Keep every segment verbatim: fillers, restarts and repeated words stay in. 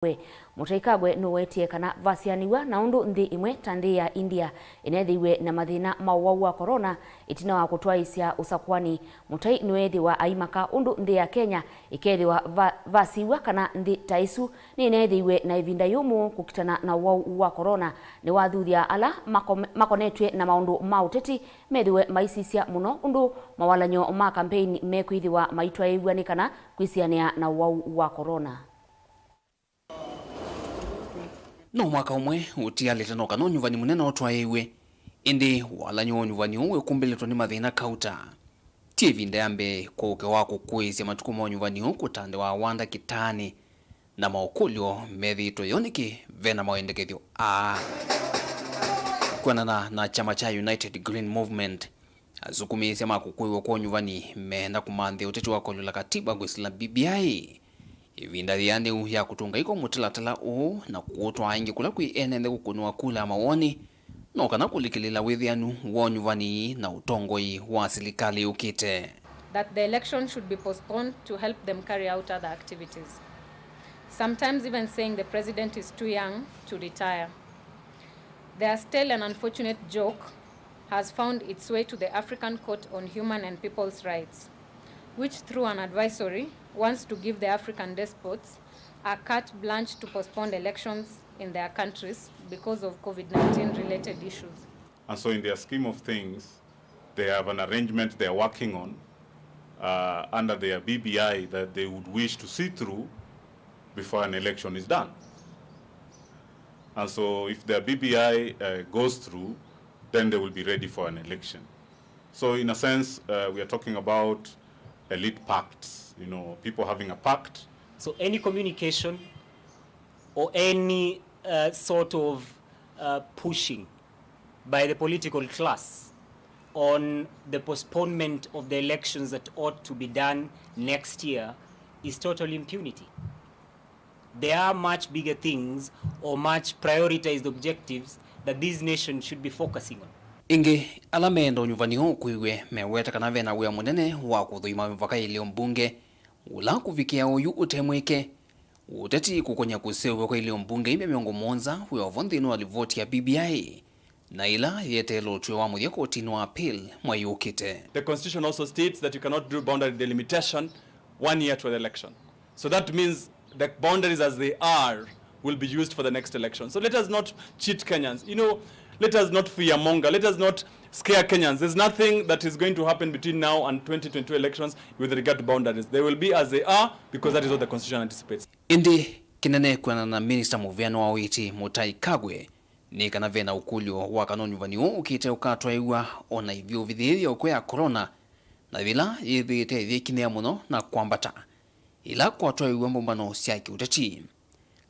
Kagwe. Mũtai Kagwe nũwetie kana vasianĩw'a na ũndũ nthĩ ĩmwe ta nthĩ ya India ĩneethĩiwe na mathĩna ma ũwau wa corona ĩtina wa kũtwaĩĩsya ũsakũani. Mũtai nĩweethĩwa aimaka ũndũ nthĩ ya Kenya ĩkeethĩwa va-, vasiw'a kana nthĩ ta ĩsu nĩneethĩiwe na ĩvinda yũmũ kũkitana na ũwau wa corona. Nĩwathuthya ala makome-, makonetw'e na maũndũ ma ũteti methĩwe maisisya mũno ũndũ mawalany'o ma kambeini mekwĩthĩwa maitwaĩĩw'a nĩ kana kwĩsianĩa na ũwau wa corona. No mwaka ũmwe ũtialĩte no kana ũnyuvani mũnene ũtwaĩĩw'e, ĩndĩ walany'o wa ũnyuvani ũũ wĩkumbĩlĩtwe nĩ mathĩna kauta. Ti ĩvinda ya mbee kwa ũkĩ wa kũkũĩĩsya matukũ ma ũnyuvani ũũ kũtandĩwa wanda kĩtaanĩ, na maũkũlyo methĩĩtwe yo nĩkĩ ve na mawendekethyo aa. Kwĩanana na kyama kya United Green Movement, asukumĩĩsya ma kũkũĩw'a kwa ũnyuvani meenda kũmanthĩa ũteti wa kũalyũla katiba kwĩsĩla B B I. Ĩvinda yĩanĩu ya kũtũnga iko mũtalatala ũũ na kũũtwaa ĩngĩ kũla kwĩ ene nthĩ kũkũnĩwa kula ya mawoni, no kana kũlikĩlĩĩla wĩthĩanu wa ũnyuvani na ũtongoi wa silikalĩ yũkĩte. That the election should be postponed to help them carry out other activities. Sometimes even saying the president is too young to retire. The Australian unfortunate joke has found its way to the African Court on Human and People's Rights, which through an advisory wants to give the African despots a carte blanche to postpone elections in their countries because of COVID nineteen related issues. And so in their scheme of things, they have an arrangement they're working on, uh, under their B B I that they would wish to see through before an election is done. And so if their B B I, uh, goes through, then they will be ready for an election. So in a sense, uh, we are talking about elite pacts, you know, people having a pact. So any communication or any, uh, sort of, uh, pushing by the political class on the postponement of the elections that ought to be done next year is total impunity. There are much bigger things or much prioritized objectives that this nation should be focusing on. Ĩngĩ, ala meenda ũnyuvani ũũ ũkũĩw'e meweta kana ve na wĩa mũnene wa kũthũima mĩvaka ya ilio mbunge, ũla kũvikĩa oyu ũte mwĩke. Ũteti kũkony'a kũseũvw'a kwa ilio mbunge imya mĩongo mũonza wĩ o vo nthĩnĩ wa livoti ya B B I, na ĩla yeteele ũtw'ĩo wa mũthya kotinĩ wa appeal mwei ũkĩte. The constitution also states that you cannot do boundary delimitation one year to the election. So that means the boundaries as they are will be used for the next election. So let us not cheat Kenyans. You know, let us not fearmonger. Let us not scare Kenyans. There's nothing that is going to happen between now and twenty twenty-two elections with regard to boundaries. They will be as they are because that is what the constitution anticipates. Ĩndĩ kĩnene kwĩanana na minista mũvĩanĩ wa ũiiti Mũtai Kagwe nĩ kana ve na ũkũlyo wa kana ũnyuvani ũũ ũkĩte ũkatwaĩw'a o na ĩvyũvĩ yĩĩ ya ũkwea corona, na yĩla yĩthĩĩte ĩyĩkinĩa mũno na kwambata ĩla kwatwaĩw'a mbũmbano sya kĩũteti.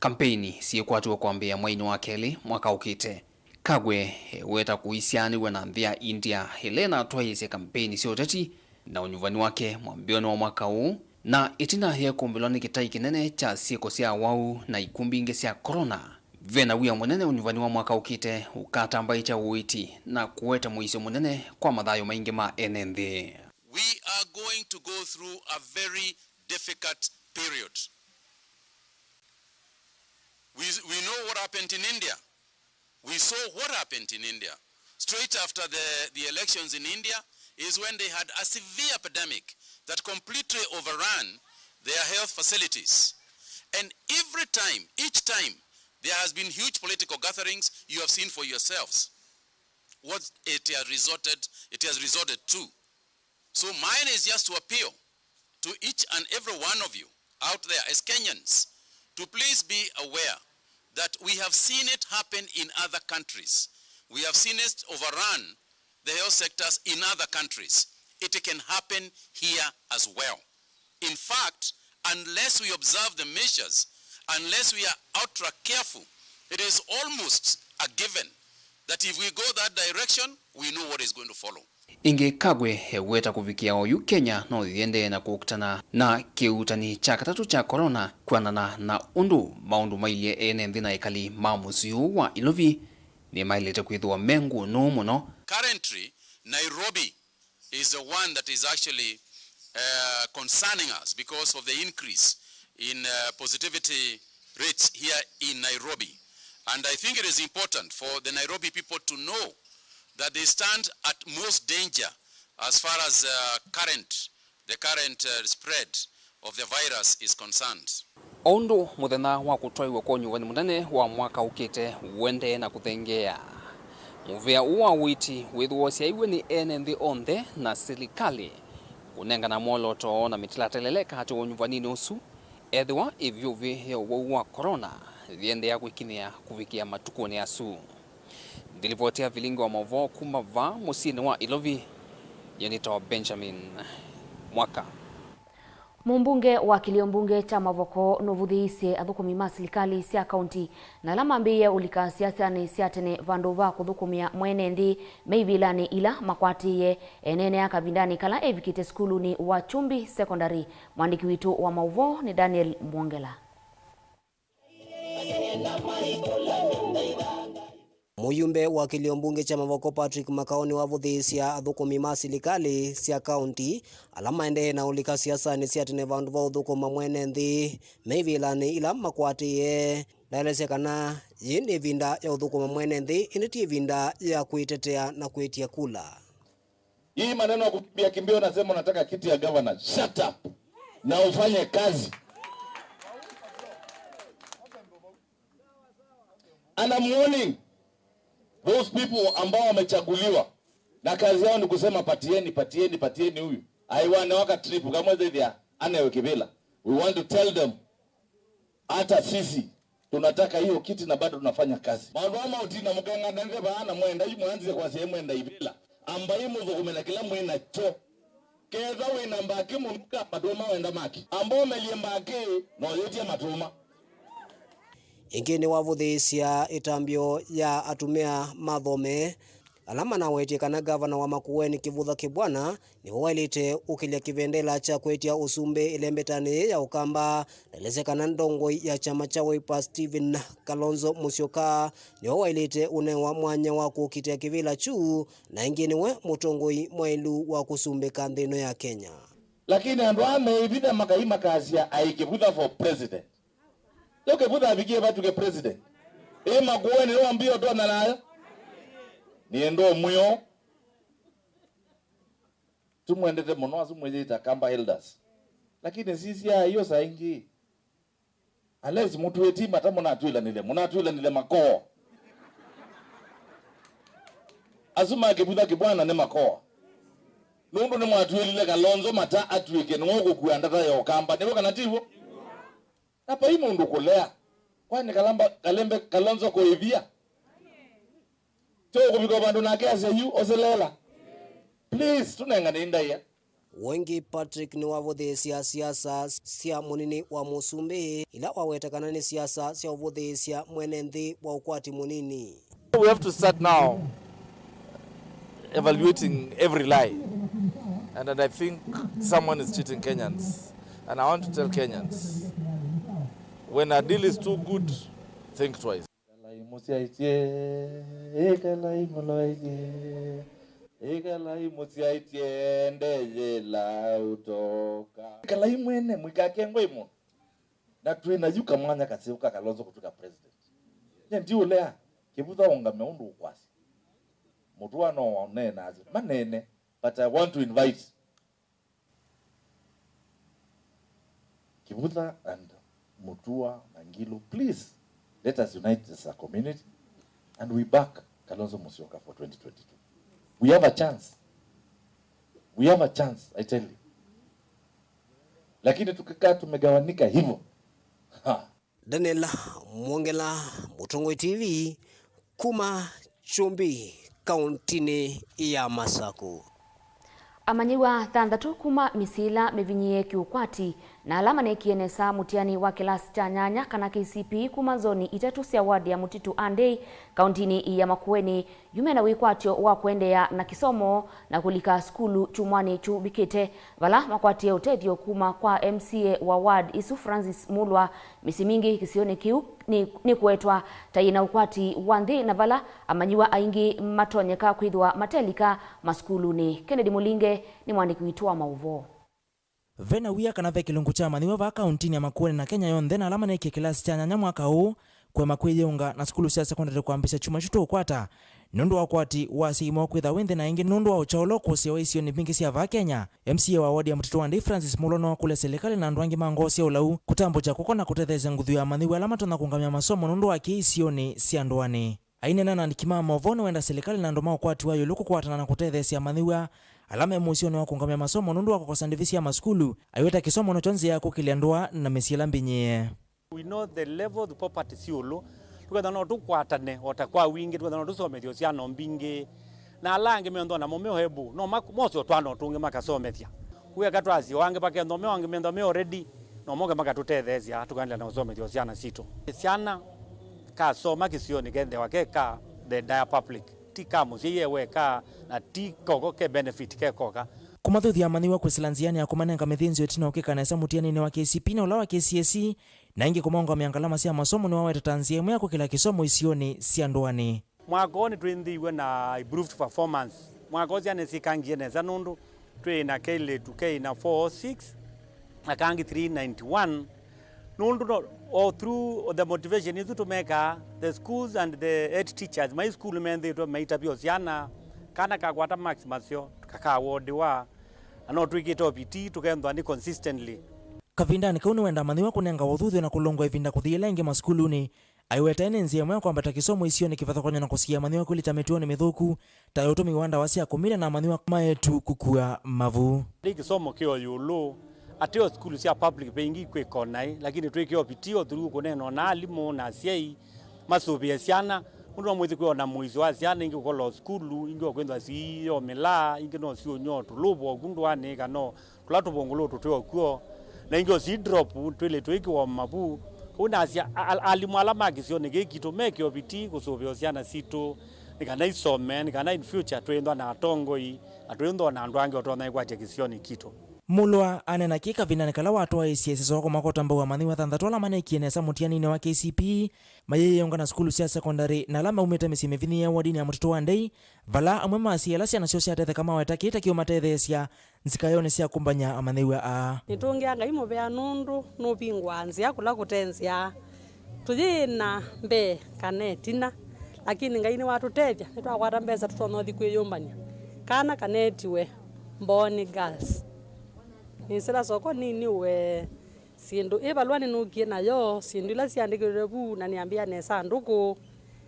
Kampeini syĩkwatĩwe kwambĩĩa mweinĩ wa kelĩ mwaka ũkĩte. Kagwe eweta kũisyaanĩw'a na nthĩ ya India ĩla ĩnatwaĩĩsye kampeini sya ũteti na ũnyuvani wake mwambĩĩonĩ wa mwaka ũũ, na ĩtina yekũmbĩlwa nĩ kĩtai kĩnene kya syĩko sya wau na ikumbi ingĩ sya corona. Ve na wia mũnene ũnyuvani wa mwaka ũkĩte ũkatambaĩkya ũiiti na kũete mũisyo mũnene kwa mathayũ maingĩ ma ene nthĩ. We are going to go through a very difficult period. We, we know what happened in India. We saw what happened in India. Straight after the, the elections in India is when they had a severe epidemic that completely overran their health facilities. And every time, each time, there has been huge political gatherings, you have seen for yourselves what it has resulted, it has resulted to. So mine is just to appeal to each and every one of you out there as Kenyans to please be aware that we have seen it happen in other countries. We have seen it overrun the health sectors in other countries. It can happen here as well. In fact, unless we observe the measures, unless we are ultra careful, it is almost a given that if we go that direction, we know what is going to follow. Ĩngĩ, Kagwe eweta kũvikĩa oyu Kenya no yĩendee na kũkitana na kĩuutani kya katatũ kya corona kwĩanana na ũndũ maũndũ mailyĩ ene nthĩ na ekali ma mũsyĩ ũũ wa Ilovi nĩmaĩlĩte kwĩthĩwa me ngũnũũ mũno. Currently, Nairobi is the one that is actually, uh, concerning us because of the increase in, uh, positivity rates here in Nairobi. And I think it is important for the Nairobi people to know that they stand at most danger as far as, uh, current, the current, uh, spread of the virus is concerned. O ũndũ mũthenya wa kũtwaĩwa kwa ũnyuvani mũnene wa mwaka ũkĩte ũendee na kũthengeea, mũvĩa ũũ wa ũiiti wĩthĩwa ũsyaĩwe nĩ ene nthĩ onthe na silikalĩ kũnengana mwolooto na mĩtalatala ĩla ĩkaatĩwa ũnyuvaninĩ ũsu, ethĩwa ĩvyũvĩ ya ũwau wa corona yĩendeea kwĩkinyĩa kũvikĩa matukũnĩ asu. Ndilivoti ya vilingi wa maũvoo kuma vaa mũsyĩnĩ wa Ilovi, yĩnĩtawa Benjamin Mwaka. Mũmbunge wa kĩlio mbunge kya Mavoko nũvũthĩĩisye athũkũmi ma silikalĩ sya kaunti na ala mambĩĩe ũlika siasanĩ sya tene vandũ va kũthũkũmĩa mwene nthĩ me ivĩlanĩ ila makwatĩĩe. Eneenea kavindanĩ kala evikĩte sukulunĩ wa Chumbi Secondary, mwandĩki witũ wa maũvoo nĩ Daniel Mwongela. Mũyumbe wa kĩlio mbunge kya Mavoko Patrick Makao nĩwavũthĩĩsya athũkũmi ma silikalĩ sya kaunti ala maendee na ũlika siasanĩ sya tene vandũ va ũthũkũma mwene nthĩ me ivĩlanĩ ila makwatĩĩe. Ndaelesya kana yĩĩ nĩ ĩvinda ya ũthũkũma mwene nthĩ, ĩndĩ ti ĩvinda ya kwĩtetea na kwĩtya kula. Hii maneno ya kukimbia kimbia, unasema unataka kiti ya gavana. Shut up na ufanye kazi. And I'm warning those people ambao wamechaguliwa na kazi yao ni kusema patieni, patieni, patieni huyu. Aiwanewaka trip kamwezethia anewe kivila. We want to tell them, hata sisi tunataka hiyo kiti na bado tunafanya kazi. Maũndũ aa ma ũtina mũkengananĩte vaa na mwenda yu mwanzĩe kwasya mwenda ivĩla. Ambai mũthũkũme na kĩla mwĩ nakyo. Ketha wĩ na mbakĩ mũnuka matũma wenda maki. Amba ũmelye mbakĩ na ũyĩtye matũma. Ĩngĩ nĩwavũthĩĩsya ĩtambyo ya atumĩa mathome ala manawetie kana gavana wa Makueni Kivutha Kibwana nĩwe waĩlĩte ũkĩlya kĩvendela kya kwĩtya ũsumbĩ ĩlembetanĩ yĩĩ ya Ũkamba. Ndaelesya kana ndongoi ya kyama kya Wiper Stephen Kalonzo Musyoka nĩwe waĩlĩte ũnewa mwanya wa kũkitĩa kĩvĩla kyu, na ĩngĩ nĩwe mũtongoi mwaĩlu wa kũsumbĩka nthĩ ĩno ya Kenya. Lakini andũ aa meĩvitha makai makasya, "Ai Kivutha for president." Yo Kivutha avikie vatuke president. Ĩ Makueni nĩwambie ũtonya nayo. Niĩ ndũmwĩo. Tumwendete mũno asu mwĩyĩta Kamba elders. Lakini sisya iyo saa ingĩ. Unless mũtwĩti mata mũnatwĩlanile, mũnatwĩlanile makoo. Asu ma Kivutha Kibwana nĩ makoo. Nũndũ nĩmwatwĩlile Kalonzo mata atw'ĩke nĩwe ũkũkua ndata ya Ũkamba. Nĩw'o kana tiw'o? Na vai mũndũ kũlea. Kwani Kalamba, Kalembe, Kalonzo kũĩvia? Tyo kũvika vandũ nake asya yu, oselela. Please, tũnenganei ndaĩa. Wengĩ Patrick nĩwavũthĩĩsya siasa sya mũnini wa mũsumbĩ, ila waweta kana nĩ siasa sya ũvũthĩĩsya mwene nthĩ wa ũkwati mũnini. We have to start now evaluating every lie. And, and I think someone is cheating Kenyans. And I want to tell Kenyans, when a deal is too good, think twice. Ĩkalai mũsyaĩtye, ĩkalai mũloetye, ĩkalai mũsyaĩtye, ndeyĩla ũtoka. Ĩkalai mwene, mũikakengwe ĩ mũndũ. Na twĩ na yu kamwanya kaseo ka Kalonzo kũtw'ĩka president. Nye ndiũlea, Kĩvutha ũngame ũndũ ũkwasya. Mũtũa no waneenaasya. Maneene, but I want to invite Kivutha and Mutua na Ngilu, please, let us unite as a community and we back Kalonzo Musyoka for twenty twenty-two. We have a chance. We have a chance, I tell you. Lakini tukikaa tumegawanika hivyo, ha. Daniel Mwongela, Mũtongoi T V, kuma Chumbi, kauntinĩ ya Masaku. Amanyĩw'a thanthatũ kuma mĩsyĩ ĩla mĩvinyĩĩe kĩũkwati na ala maneekie nesa mũtiani wa kĩlasi kya nyanya kana K C P kuma nzoni itatũ sya ward ya Mũtitũ Andei, kauntinĩ ya Makueni, yu mena wĩkwatyo wa kũendeea na kĩsomo na kũlika sukulu kyumwanĩ kyũvikĩte, vala makwatie ũtethyo kuma kwa M C A wa ward isu Francis Mulwa. Mĩsyĩ mingĩ kĩsionĩ kĩu nĩ, nĩkũetwa ta yĩna ũkwati wa nthĩ, na vala amanyĩw'a aingĩ matonyeka kwĩthĩwa matelika masukulunĩ. Kennedy Mũlinge nĩ mwandĩki witũ wa maũvoo. Ve na wia kana ve kĩlungu kya amanyĩw'a vaa kauntinĩ ya Makueni na Kenya yonthe na ala maneekie kĩlasi kya nyanya mwaka ũũ kũema kwĩyĩunga na sukulu sya sekondalĩ kwambĩsya kyumwa kyu tũũkwata, nũndũ wa ũkwati wa asyai moo kwĩthĩwa wĩ nthĩ na ĩngĩ nũndũ wa ũkyaũlo kũsĩĩwa isionĩ mbingĩ sya vaa Kenya. M C A wa wodi ya Mũtitũ wa Ndei Francis Mulwa nĩwakũlya silikalĩ na andũ angĩ ma ngoo sya ũlau kũtambũkya kw'oko na kũtetheesya nguthu ya amanyĩw'a ala matonya kũũngamya masomo nũndũ wa kĩĩ isionĩ sya ndũanĩ. Aineena na andĩki ma maũvoo, nĩwenda silikalĩ na andũ ma ũkwati wa ĩũlũ kũkwatana na kũtetheesya amanyĩw'a ala me mũsyonĩ wa kũũngamya masomo nũndũ wa kũkosa ndĩvi sya masukulu, aiweta kĩsomo nokyo nzĩa ya kũkĩlya ndũa na mĩsyĩ ĩla mbing'ĩe. We know the level of poverty syĩ ĩũlũ. Tũkethwa no tũkwatane o ta kwa wingĩ, tũkethwa no tũsomethye syana mbingĩ. Na ala angĩ menthwa namo me o able, no mak-, mose o twana o tũngĩ makasomethya. Weka twasyo angĩ pakethwa me o angĩ menthwa me already, no moke makatũtetheesya, tũkaendelea na ũsomethya syana sitũ. Syana kasoma kĩsionĩ kethĩwa ke ka the entire public. Ti ka mũsyai e weka, na ti koko ke benefit ke koka. Kũmathuthya amanyĩw'a kwĩsĩla nzĩanĩ ya kũmanenga mĩthĩnzĩo ĩtina ũkĩka nesa mũtianĩnĩ wa K C P E na ũla wa K C S E, na ĩngĩ kũmaũngamĩa ngalama sya masomo nĩwaweta ta nzĩa ĩmwe ya kũkĩla kĩsomo isionĩ sya ndũanĩ. Mwaka ũũ nĩtwĩnthĩiwe na improved performance. Mwaka ũũ syana nĩsyĩkangie nesa nũndũ twĩ na kelĩtu kei na four oh six, na kangi three ninety-one. Nũndũ no, o through the motivation isu tũmekaa, the schools and the head teachers mai sukulu menthĩtwe maitavya o syana, kana kakwata marks maseo, kakawodiwa, na no twĩkĩte o vitii, tũkenthwa nĩ consistently. Kavindanĩ kau nĩwenda amanyĩw'a kũnengawa ũthuthyo na kũlũngwa ĩvinda kũthi yĩla ĩngĩ masukulunĩ, aiweta nĩ nzĩa ĩmwe ya kwambata kĩsomo isionĩ kĩvathũkany'o na kũsiĩa amanyĩw'a kwĩlikya mĩtuonĩ mĩthũku ta ya ũtũmĩi wa ndawa sya kũmila na amanyĩw'a ma eĩtu kũkua mavu. Nĩ kĩsomo kĩ o ĩũlũ, ateo sukulu sya public ve ingĩ ikwĩka o naĩ, lakini twĩkĩe o vitii o through kũneena na alimũ na asyai masũvĩe syana, nũndũ no mwĩthĩ kwĩ o na mũisyo wa syana ingĩ kũkola o sukulu, ingĩ o kwĩthwa siiyomĩla, ingĩ no siũnywa o tũlũvũ o ku ndũanĩ, kana o tũla tũvũngũlũ tũtwĩ o kw'o, na ingĩ o si drop twĩlĩ twĩkĩwa mavu. Kwoou nasya, a-, a-, alimũ ala ma kĩsionĩ kĩĩ kitũ meke o vitii kũsũvĩa o syana sitũ, nĩ kana isome, nĩ kana in future twĩnthwa na atongoi, na twĩnthwa na andũ angĩ o tonya ĩkwatya kĩsionĩ kitũ. Mulwa aneena kĩĩ kavindanĩ kala watwaĩĩsye ĩseso wa kũmakota mbau amanyĩw'a thanthatũ ala maneekie nesa mũtianĩnĩ wa K C P E, mayĩyĩũnga na sukulu sya sekondalĩ, na ala maumĩte mĩsyĩ mĩvinyĩĩe wodinĩ ya Mũtitũ wa Ndei, vala amwe ma asyai ala syana syoo syatetheka maweta kĩĩ ta kĩũmatetheesya nzikayonĩ sya kũmbany'a amanyĩw'a aa. Nĩtũngĩa Ngai mũvea nũndũ nũvingũaa nzĩa kũla kũte nzĩa. Tũyĩna mbee kana ĩtina, lakini Ngai nĩwatũtethya, nĩtwakwata mbesa tũtonya ũthi kwĩyũmbany'a kana kaneetiwe Mbooni Girls. Nĩsĩla soko niniwe syĩndũ, ĩ valũa nĩnũkie nayo syĩndũ ila syandĩkĩtwe vu, na nĩambĩa nesa andũkũ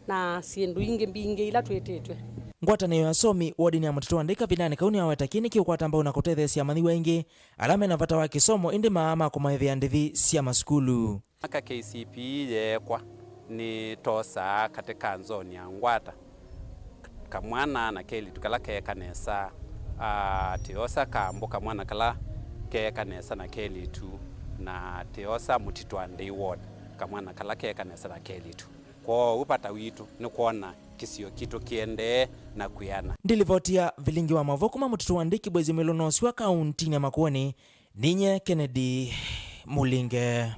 na syĩndũ ingĩ mbingĩ ila twĩtĩtwe. Ngwatanĩo ya asomi wodinĩ ya Mũtitũ wa Ndei kavindanĩ kau nĩyaweta kĩĩ nĩkĩũkwata mbau na kũtetheesya amanyĩw'a aingĩ ala mena vata wa kĩsomo, ĩndĩ maa ma kũmaĩvĩa ndĩvi sya masukulu. Aka K C P E yeekwa, nĩtosaa katĩ ka nzoni ya ngwata, kamwana na kelĩtu kala keeka nesa, ah, tĩosa Kambũ, kamwana kala keeka nesa na kelĩtu, na tĩosa Mũtitũ wa Ndei Ward, kamwana kala keeka nesa na kelĩtu. Kwoou vata witũ nĩ kwona kĩsio kitũ kĩendee na kwĩana. Ndilivoti ya vilingi wa maũvoo kuma Mũtitũ wa Ndei, Kĩbwezi Mĩlũ na Ũsua kauntinĩ ya Makueni, ninye Kennedy Mũlinge.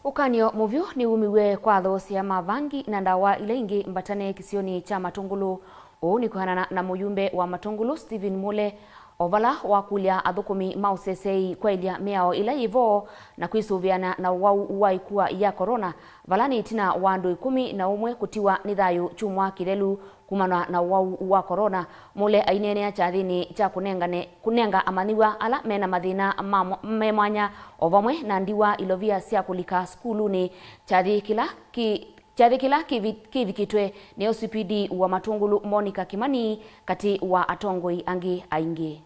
Ũkany'o mũvyũ nĩwumiw'e kwa athoosya ma vangi na ndawa ila ingĩ mbatane kĩsionĩ kya Matũngũlũ. Ũu nĩ kwĩanana na mũyumbe wa Matũngũlũ Stephen Mule, o vala wakũlya athũkũmi ma ũseseei kwaĩlya mĩao ĩla yĩ vo na kwĩsũvĩana na ũwau wa ĩkua ya corona, vala nĩ ĩtina wa andũ ĩkũmi na ũmwe kũtiwa nĩ thayũ kyumwa kĩthelu kumana na ũwau wa corona. Mule aineenea kyathĩnĩ kya kũnengane, kũnenga amanyĩw'a ala mena mathĩna ma mwa-, me mwanya, o vamwe na ndiwa ilovia sya kũlika sukulunĩ, kyathĩ kĩla kĩ-, kyathĩ kĩla kĩvi-, kĩvikĩtwe nĩ O C P D wa Matũngũlũ Monica Kimani, katĩ wa atongoi angĩ aingĩ.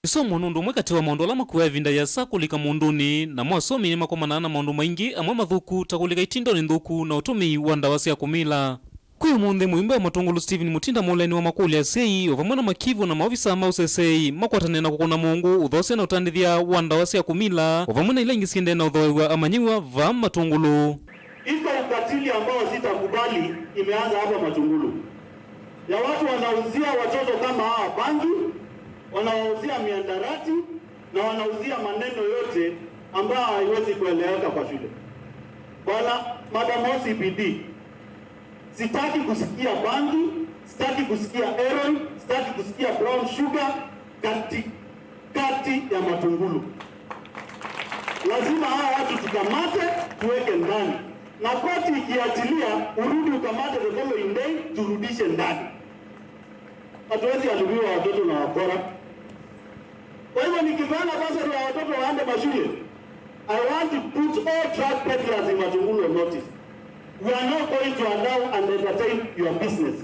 Kĩsomo nĩ ũndũ ũmwe katĩ wa maũndũ ala makuaa ĩvinda yĩasa kũlika mũndũnĩ, namo asomi nĩmakomanaa na maũndũ maingĩ, amwe mathũku, ta kũlika itindonĩ nthũku na ũtũmĩi wa ndawa sya kũmila. Kwĩ ũmũnthĩ, mũyumbe wa Matũngũlũ Stephen Mutinda Mule nĩwamakũlya asyai, o vamwe na makivũ na maovisaa ma ũseseei, makwatanĩe na kũkũna mũũngũ, ũthoosya na ũtandĩthya wa ndawa sya kũmila, o vamwe na ila ingĩ siendee na ũthooew'a amanyĩw'a vaa Matũngũlũ. Iko ukatili ambao sitakubali imeanza hapa Matungulu, ya watu wanauzia watoto kama hawa bangi, wanawauzia miandarati na wanauzia maneno yote ambayo haiwezi kueleweka kwa shule. Bwana, Madam O C P D, sitaki kusikia bangi, sitaki kusikia heroin, sitaki kusikia brown sugar kati Kati ya Matungulu. Lazima hawa watu tukamate, tuweke ndani. Na koti ikiachilia, urudi ukamate the following day, turudishe ndani. Hatuwezi aliviwa watoto na wakora. Kwa hivyo nikipeana bursary ya watoto waende mashule, I want to put all drug peddlers in Matungulu on notice. We are not going to allow and entertain your business.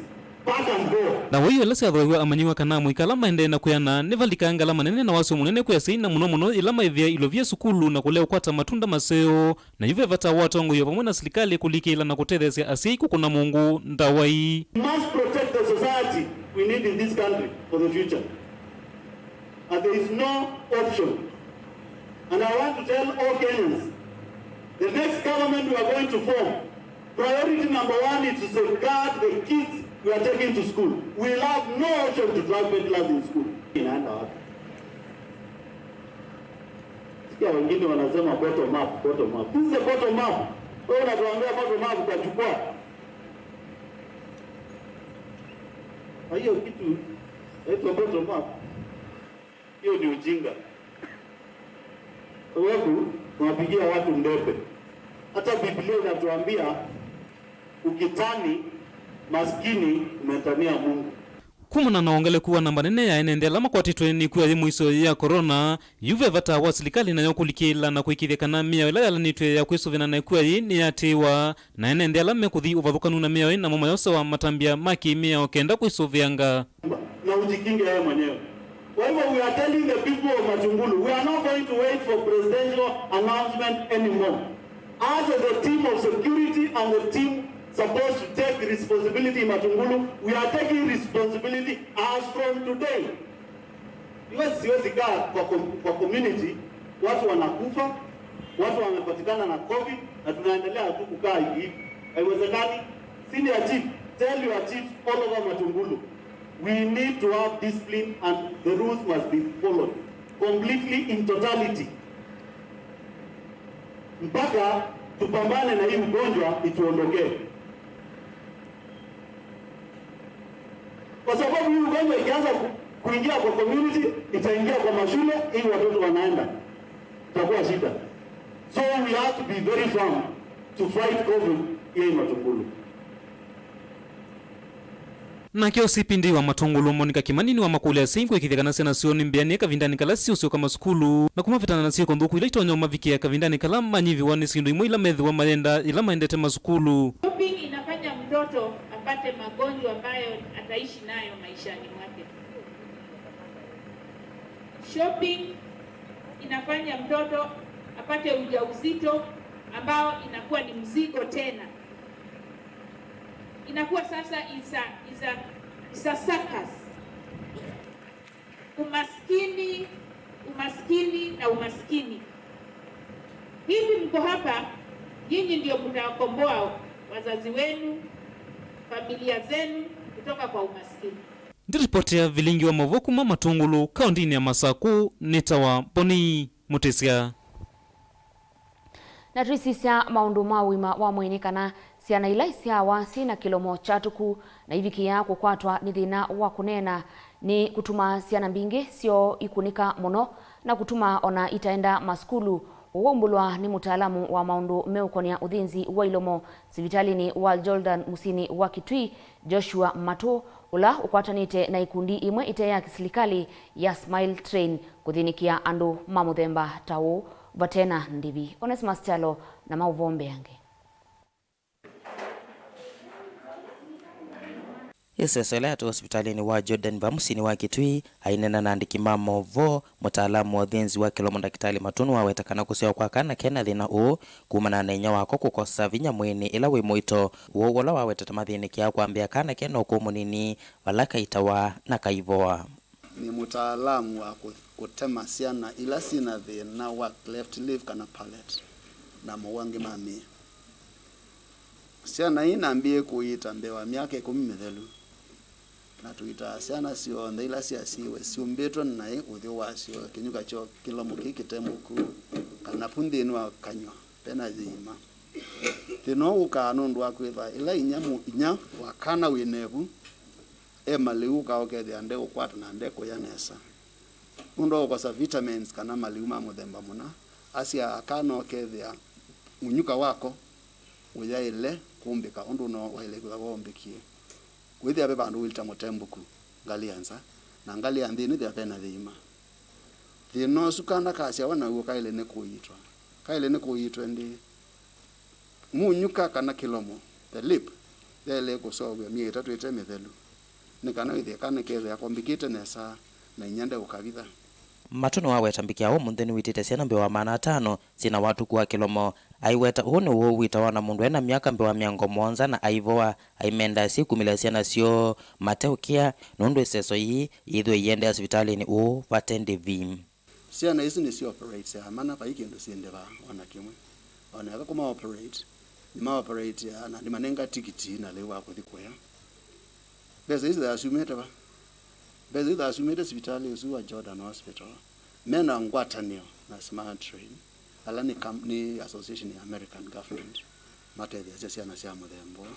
Pack and go. Na waiyo ila syathooiwe amanyiwa kana amũika ala maendee na kwĩana nĩvalika ngalama nene na wasyo mũnene kwĩ asyai, na mũno mũno ĩla maĩvĩa ilovia sukulu na kũlea ũkwata matunda maseo. Na yu ve vata wa atongoi o vamwe na silikalĩ kũlikĩĩla na kũtetheesya asyai kũkũna mũngũ ndawa ii. We must protect the society we need in this country for the future. And there is no option. And I want to tell all Kenyans, the next government we are going to form, priority number one is to safeguard the kids we are taking to school. We will have no option to drug peddlers in school. Inaenda wapi? Sikia wengine wanasema bottom up, bottom up. This is a bottom up. Wewe unatuambia bottom up kwa jukwaa. Kwa hiyo kitu inaitwa bottom up. Hiyo ni ujinga. Sababu tunapigia watu ndebe. Hata Biblia inatuambia, "Ukitani maskini, umetania Mungu." Kumana na wongeleku wa namba nene ya ene nthĩ ala makwatĩtwe nĩ ĩkua yĩ mũico ya corona, yu ve vata wa silikalĩ nayo kũlikĩĩla na kũĩkĩĩthya kana mĩao ĩla yalanĩtw'e ya kwĩsũvĩana na ĩkua yĩĩ nĩyatĩĩwa, na ene nthĩ ala mekũthi ũvathũkanu na mĩao ĩĩ namo mayosewa matambya ma kĩ-mĩao kenda kwĩsũvĩanga. Na ujikinge wewe mwenyewe. Kwa hivyo, we are telling the people of Matungulu, we are not going to wait for presidential announcement anymore. Us as a team of security and the team supposed to take responsibility in Matungulu, we are taking responsibility as from today. Because siwezi kaa kwa com-, kwa community, watu wanakufa, watu wamepatikana na covid, na tunaendelea tu kukaa hivi hivi. Haiwezekani. Senior chief, tell your chiefs all over Matungulu, we need to have discipline and the rules must be followed completely in totality. Mpaka tupambane na hii ugonjwa ituondokee. Kwa sababu hii ugonjwa ikianza ku-, kuingia kwa community, itaingia kwa mashule, hii watoto wanaenda. Itakuwa shida. So we have to be very firm to fight covid here in Matungulu. Nake O C P D wa Matungulu, Monica Kimani, nĩwamakũlya asyai kũĩkĩĩthya kana syana syoo nĩ mbĩanĩe kavindanĩ kala siũsyoka masukulu, na kũmavetana na syĩko nthũku ila itonya ũmavikĩa kavindanĩ kala manyivĩwa nĩ syĩndũ imwe ila methĩwa mayenda yĩla maendete masukulu. Shopping inafanya mtoto apate magonjwa ambayo ataishi nayo maishani mwake. Shopping inafanya mtoto apate ujauzito ambao inakuwa ni mzigo tena. Inakuwa sasa is a, is a, is a circus. Umaskini, umaskini na umaskini. Hivi mko hapa, nyinyi ndio mtawakomboa wazazi wenu, familia zenu kutoka kwa umaskini. Ndiripotea vilingi wa maũvoo kuma Matungulu, kaũndĩnĩ ya Masakũ, nĩtawa Boni Mũtĩsya. Na twĩsisya maũndũ ma ũima wa mwĩĩ nĩ kana syana ila isyawa syĩ na kĩlomo kyatũku na ivikĩĩa kũkwatwa nĩ thĩna wa kũneena, nĩ kũtuma syana mbingĩ syoo ikũnĩka mũno na kũtuma ona itaenda masukulu. Ũwaumbũlwa nĩ mũtaalamu wa maũndũ meũkonĩa ũthĩnzi wa ilomo sivitalĩnĩ wa Jordan mũsyĩnĩ wa Kitui, Joshua Matũ, ũla ũkwatanĩte na ikundi imwe ite ya kĩsilikalĩ ya Smile Train kũthĩnĩkĩa andũ ma mũthemba ta ũũ vate na ndĩvi. Onesmus Kyalo na maũvoo mbeange. Ĩseso ĩla yatwaiwe sivitalĩnĩ wa Jordan va mũsyĩnĩ wa Kitui, aineena na andĩki ma maũvoo, mũtaalamu wa ũthĩnzi wa kĩlomo Ndakĩtalĩ Matũ nĩwaweta kana kũsyawa kwa kana ke na thĩna ũũ kumana na inyia wako kũkosa vinya mwĩĩnĩ ĩla wĩ mũito, ũwau ũla wawetete mathĩnĩkĩaa kwambĩa kana ke na ũkũũ mũnini vala kaitawa na kaivoa. Nĩ mũtaalamu wa kũ-, kũtema syana ila syĩ na thĩna wa cleft lip kana palate na maũũ angĩ ma mĩĩ. Syana ii nambĩĩe kũiita mbee wa myaka ĩkũmi mĩthelu, na tũitaa syana syonthe ila syasyiiwe syumbĩtwe naĩ ũthyũ wasyo, kĩnyuka kyoo, kĩlomo kĩĩ kĩte mũkuu, kana vu nthĩnĩ wa kanyw'a ve na yĩima. Thĩna ũũ ũkaa nũndũ wa kwĩthwa ĩla inyia mũ-, inyia wa kana wĩ nevu e malĩu, ũkaa ũkethĩa ndeũkwata na ndekũya nesa. Nũndũ wa kũkosa vitamins kana malĩu ma mũthemba mũna, asyaa kana ũkethĩa mũnyuka wako ũyaĩle kũmbĩka ũndũ no waĩle kwĩthĩwa woombĩkie. Wĩthĩa ve vandũ wĩlita mũtembũku, ngalĩ ya nza, na ngalĩ ya nthĩnĩ ĩthĩa vena thĩima. Thĩna ũsu kana kasyawa naw'o kaĩle nĩ kũiitwa. Kaĩle nĩ kũiitwa ĩndĩ. Mũnyuka kana kĩlomo, the lip, yaĩle kũseũvw'a myei ĩtatũ ĩte mĩthelu, nĩ kana wĩthĩe kana kethĩa kombĩkĩte nesa na inya ndeũkavitha. Matũ nĩwaweta mbikĩa ũmũnthĩ nĩwĩtĩte syana mbee wa maana atano syĩ na watũku wa kĩlomo. Aiweta ũũ nĩ ũũ wĩtawa na mũndũ e na myaka mbee wa mĩongo mũonza na aivoa, aimenda syĩkumĩlya syana syoo mateũkĩa, nũndũ ĩseso yĩĩ yĩthĩwe iendea sivitalĩnĩ ũũ vate ndĩvi. Syana isu nĩsyo operate sya mana, vai kĩndũ syĩ ndĩva o na kĩmwe. O na eka kũma operate, nĩma operate ya, na nĩmanenga tikiti na lĩu wa kũthi kũya. Mbesa isu thasumĩte va? Mbesa isu thasumĩte sivitalĩ ũsu wa Jordan Hospital. Mena ngwatanĩo na Smart Train, ala nĩ kam-, nĩ association ya American government, matetheasya syana sya mũthemba ũũ.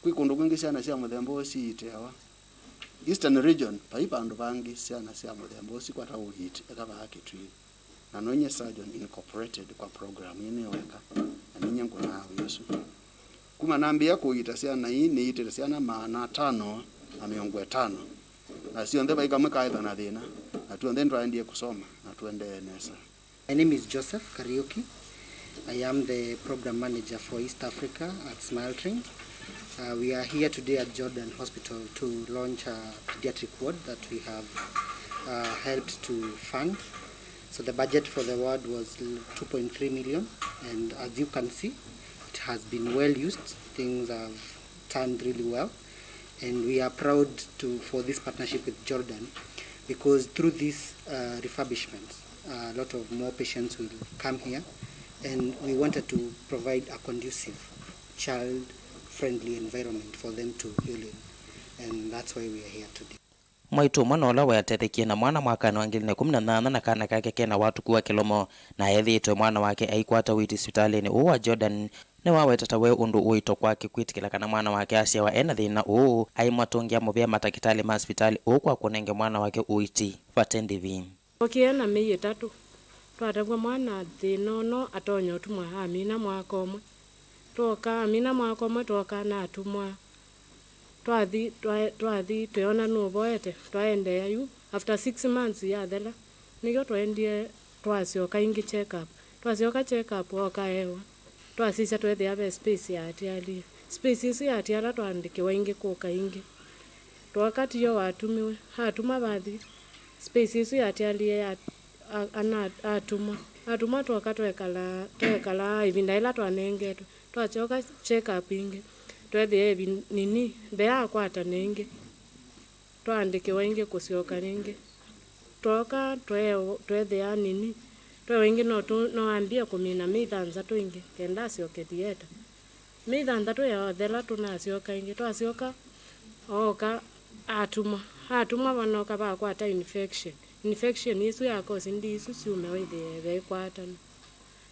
Kwĩ kũndũ kwingĩ syana sya mũthemba ũũ siitĩawa. Eastern region, vai vandũ vangĩ syana sya mũthemba ũũ sikwata ũiiti eka vaa Kitui. Na no inyie surgeon incorporated kwa program ĩĩ nĩ weka, na ninyie ngũnaa wĩa ũsu. Kuma nambĩĩa kũiita syana ii, nĩiitĩte syana maana atano na mĩongo ĩtano, na syonthe vai kamwe kaetha na thĩna, na tw'onthe nĩtwaendie kũsoma na tũendee nesa. My name is Joseph Kariuki. I am the program manager for East Africa at Smile Train. Uh, we are here today at Jordan Hospital to launch a pediatric ward that we have, uh, helped to fund. So the budget for the ward was two point three million, and as you can see, it has been well used. Things have turned really well, and we are proud to, for this partnership with Jordan, because through this, uh, refurbishment, a lot of more patients will come here, and we wanted to provide a conducive, child-friendly environment for them to heal in, and that's why we are here today. Mwaitũ ũmwe na ũla weetethekie na mwana mwakanĩ wa ngili na ĩkũmi na nyanya na kana kake ke na watũku wa kĩlomo, na ethĩĩtwe mwana wake aikwata ũiiti sivitalĩnĩ ũũ wa Jordan, nĩwaweta ta we ũndũ ũito kwake kwĩtĩkĩla kana mwana wake asyawa e na thĩna ũũ, aimũatũngĩa mũvea matakĩtalĩ ma sivitalĩ ũũ kwa kũnenge mwana wake ũiiti vate ndĩvi. Ookie na mĩi ĩtatũ, twatavw'a mwana thĩna ũno atonya ũtumwa amina mwaka ũmwe. Twoka, amina mwaka ũmwe, twoka na atumwa. Twathi, twa-, twathi, tweona nũvoete, twaendeea yu. After six months yathela, nĩkyo twaendie, twasyoka ĩngĩ check up. Twasyoka check up, ooka ewa. Twasisya tweethĩa ve space yaatialie. Space ĩsu yatiala, twaandĩkĩwa ĩngĩ kũka ĩngĩ. Twoka tiyo watumiwe, atuma vathi. Space ĩsu yatialie ya, a-, ana, atumwa. Atumwa twoka twekala, twekala ĩvinda yĩla twanengetwe. Twasyoka check up ĩngĩ. Tweethĩa ĩvi-, nini, mbee akwatane ĩngĩ. Twaandĩkĩwa ĩngĩ kũsyoka ĩngĩ. Twooka tweewa, tweethĩa nini, tweewa ĩngĩ no tũ-, no ambie kũmina mĩi thanthatũ ĩngĩ, kenda asyoke theater. Mĩi thanthatũ yathela tũnasyoka ĩngĩ, twasyoka, ooka, atumwa. Atumwa vanoka vakwata infection. Infection ĩsu ya cause ndi isu syume wĩthĩe vaikwatana.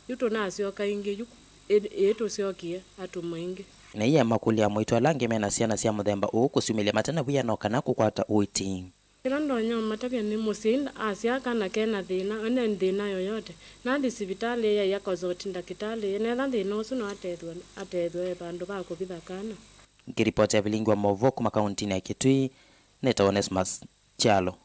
Yu tũnasyoka ĩngĩ, yu ĩ-, ĩĩ tũsyokie atumwa ĩngĩ. Na iye makũlya mwaitũ ala angĩ mena syana sya mũthemba ũũ kũsyumĩlya mate na wia no kana kũkwata ũiiti. Kĩla ndonya ũmatavya nĩ mũsyai asyaa kana ke na thĩna, ene thĩna yoyote, nathi sivitalĩ yai akosa ũti ndakĩtalĩ, na etha thĩna ũsu no atethw'e, atethw'e e vandũ va kũvitha kana. Ngĩripotĩa vilingi wa maũvoo kuma kauntinĩ ya Kitui, nĩtawa Onesmus Kyalo.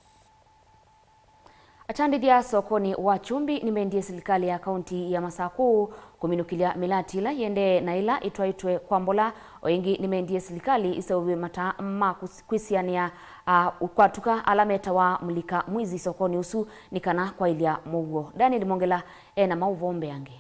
Atandĩthya sokonĩ wa Kyumbi nĩmendie silikalĩ ya kaunti ya Masakũ kũminũkĩlya mĩlati ĩla ĩendee na ĩla ĩtwaĩtwe kwa mbola. O ĩngĩ nĩmendie silikalĩ ĩseũvye mataa ma kũs-, kwĩsianĩa, a, kwatuka ala metawa mũlika mwizi sokonĩ ũsu nĩ kana kwaĩlya mũuo. Daniel Mongela e na maũvoo mbeange.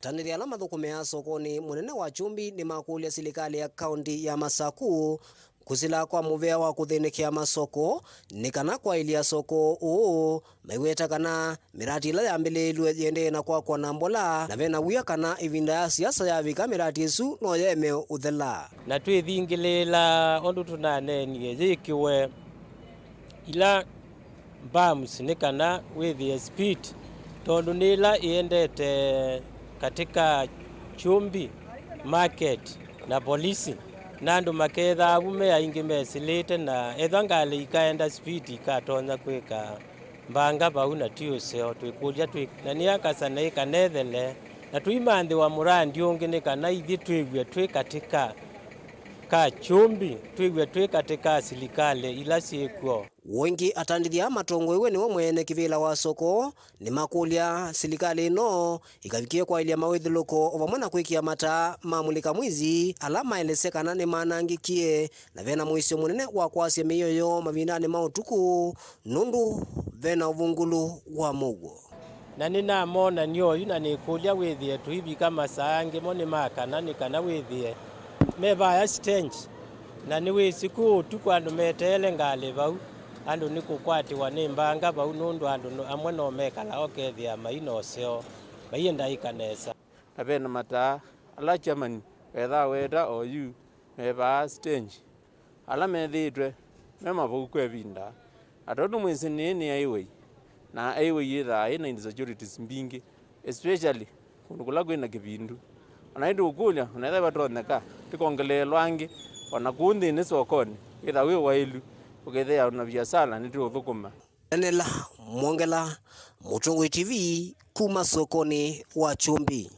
Atandĩthya ala mathũkũmĩaa sokonĩ mũnene wa Kyumbi nĩmakũlya silikalĩ ya kaunti ya Masakũ kũsila kwa mũvea wa kũthĩnĩkĩa masoko nĩ kana kwaĩlya soko ũũ, maiweta kana mĩrati ĩla yambĩlĩĩlw'e yĩendee na kwakwa na mbola, na vena wia kana ĩvinda ya siasa yavika mĩrati ĩsu no yeme ũthela. Na twĩthingĩlĩĩla ũndũ tũnaneenie yĩkĩwe ila bumps nĩ kana wĩthĩe speed, tondũ nĩ ĩla ĩendete katĩka Kyumbi market na polisi, na andũ makethaa vu me aingĩ mesĩlĩte, na ethwa ngalĩ ikaenda speed ikatonya kwĩka Mbanga vau na ti ũseo, twĩkũlya twĩ, na nĩ akasane ĩkanethele, na tũimanthĩwa mũrandi ũngĩ nĩ kana ithyĩ twĩw'e twĩ katĩ ka, ka kyũmbi, twĩw'e twĩ katĩ ka silikalĩ ila syĩkw'o. Ũngĩ, atandĩthya matongoew'e nĩwe mwene kĩvĩla wa Soko nĩmakũlya silikalĩ ĩno ĩkavikĩe kwaĩlya mawĩthũlũko o vamwe na kwĩkĩa mataa ma mũlika mwizi ala maelesya kana nĩmanangĩkie, na vena mũisyo mũnene wa kwasya mĩio yoo mavindanĩ ma ũtukũ nũndũ vena ũvũngũlũ wa mũuo. Na nĩnamonany'a oyu, na nĩkũlya wĩthĩe tũivika masaa angĩ, mo nĩ ma kana, nĩ kana wĩthĩe me vaya stage. Na nĩwĩsĩ kwĩ ũtukũ andũ meteele ngalĩ vau, andũ nĩkũkwatĩwa nĩ mbanga vau, nũndũ andũ no, amwe no mekalaa ũkethĩa mai na ũseo, maienda ĩka nesa. Na ve na mataa ala chairman wethaa weta oyu me vaa stage, ala methĩĩtwe me mavou kwa ĩvinda. Na tondũ mwĩsĩ nĩĩ nĩ highway, na highway yĩthaa ĩ na insecurities mbingĩ, especially kũndũ kũla kwĩ na kĩvindu. O na ĩndĩ ũkũlya, ũnethĩwa vatonyeka, tĩkongeleelwa angĩ, o na kũu nthĩnĩ Sokonĩ, wĩtha wĩ waĩlu, ũkethĩa o na viasala nĩtũũthũkũma. Daniel Mwongela, Mũtongoi T V, kuma Sokonĩ wa Kyũmbi.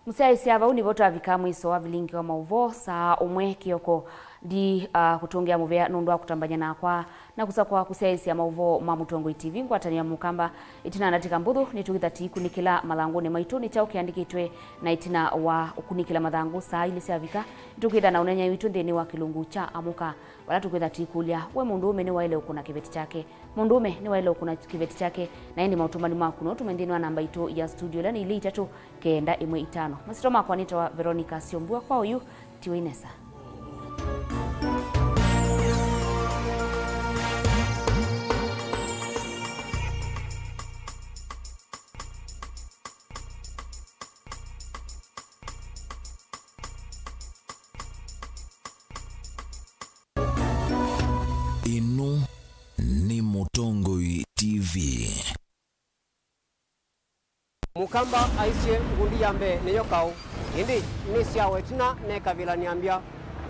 Mũsyaĩĩsya, vau nĩvo twavika mwiso wa vilingi wa maũvoo saa ũmwe kĩoko. Ndi, ah, kũtũngĩa mũvea nũndũ wa kũtambany'a nakwa na kũsakwa kũsyaĩĩsya maũvoo ma Mũtongoi T V ngwatanĩo ya Mũkamba. Ĩtina ndatĩka mbũthũ, nĩtũkĩtha tũikunĩkĩla mathangũnĩ maitũ nĩ kyaũ kĩandĩkĩtwe, na ĩtina wa ũkunĩkĩla mathangũ saa ilĩ syavika, nĩtũkĩtha na ũneeny'a witũ nthĩnĩ wa kĩlungu kya Amũka, vala tũkwĩtha tũikũlya, we mũndũũme nĩwaĩle ũkũna kĩveti kyake? Mũndũũme nĩwaĩle ũkũna kĩveti kyake? Na ĩndĩ maũtũmani maku no ũtũme nthĩnĩ wa namba itũ ya studio, ĩla nĩ ilĩ itatũ kenda ĩmwe itano. Masyĩtwa makwa nĩtawa Veronica Syombua. Kwa oyu, tiwai nesa. Ĩno nĩ Mũtongoi T V. Mũkamba aisye, ngundi ya mbee nĩyo kaũ, ĩndĩ nĩ syawa ĩtina nekavilany'a mbya.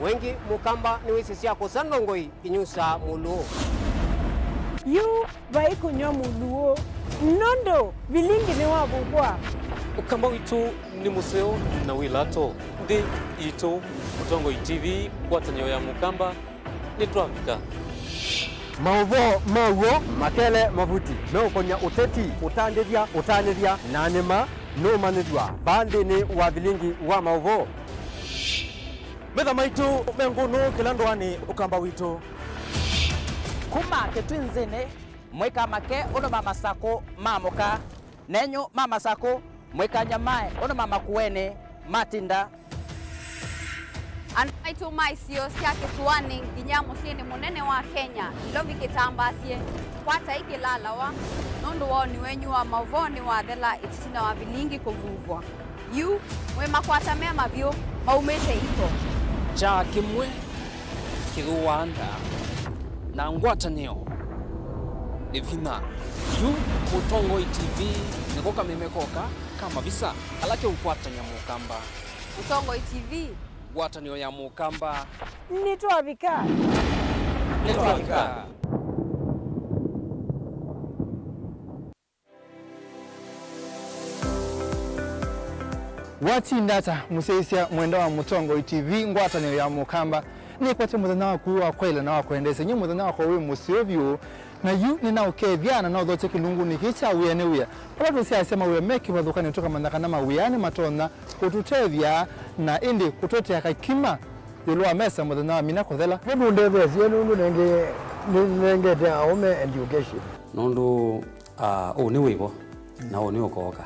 Wengĩ Mũkamba nĩwĩsĩ sya kũsa ndongoi inyusaa mũlũũ. Yu vai kũnyw'a mũlũũ, nũndũ vilingi nĩwavuvwa. Ũkamba witũ nĩ mũseo na wĩ lato. Nthĩ yitũ, Mũtongoi T V, ngwatanĩo ya Mũkamba, nĩtwavika. Maũvoo ma w'o makele mavuti meũkony'a ũteti, ũtandĩthya, ũtanĩthya, na nĩma nũũmanyĩthw'a vaa nthĩnĩ wa vilingi wa maũvoo. Metha maitũ me ngũnũ kĩla ndũanĩ, Ũkamba witũ. Kuma kĩtwinzĩnĩ, mũikamake ũndũ ma masakũ ma mũka, nenyu ma masakũ, mũikanyamae ũndũ ma makuenĩ matinda. Andũ maitũ ma isio sya kĩsũanĩ nginya mũsyĩnĩ mũnene wa Kenya, Nairobi kĩtambaasye, kwatai kĩlalawa, nũndũ woni wenyu wa maũvoo nĩwathela ĩtina wa vilingi kũvuvwa. Yu, mwĩ makwata me mavyũ maumĩte iko. Kyaa kĩmwe kĩthũaa nda, na ngwatanĩo nĩ vinya. Yu, Mũtongoi T V nĩko kameme koka ka mavisa ala keũkwatany'a Mũkamba. Mũtongoi T V. Ngwatanĩo ya Mũkamba. Nĩtwavika. Nĩtwavika. Watinda ata, mũsyaĩĩsya mwenda wa Mũtongoi T V, ngwatanĩo ya Mũkamba? Nĩkwete mũthenya waku wa kwaĩla na wa kwendeesya. Nyie mũthenya wakwa wĩ mũseo vyũ, na yu nĩnaũkethya na naũthokya kĩlungunĩ kĩĩ kya Wĩa nĩ Wĩa, vala tũsyaasya mawĩa me kĩvathũkanĩo, tũkamanya kana mawĩa nĩmatonya kũtũtethya na ĩndĩ kũtũetea kakima ĩũlũ wa mesa mũthenya wa mina kũthela. Nĩmũndetheesye nũndũ nenge-, nĩnengete aũme education. Nũndũ, ah, ũũ nĩ wĩvo, na ũũ nĩ ũkooka.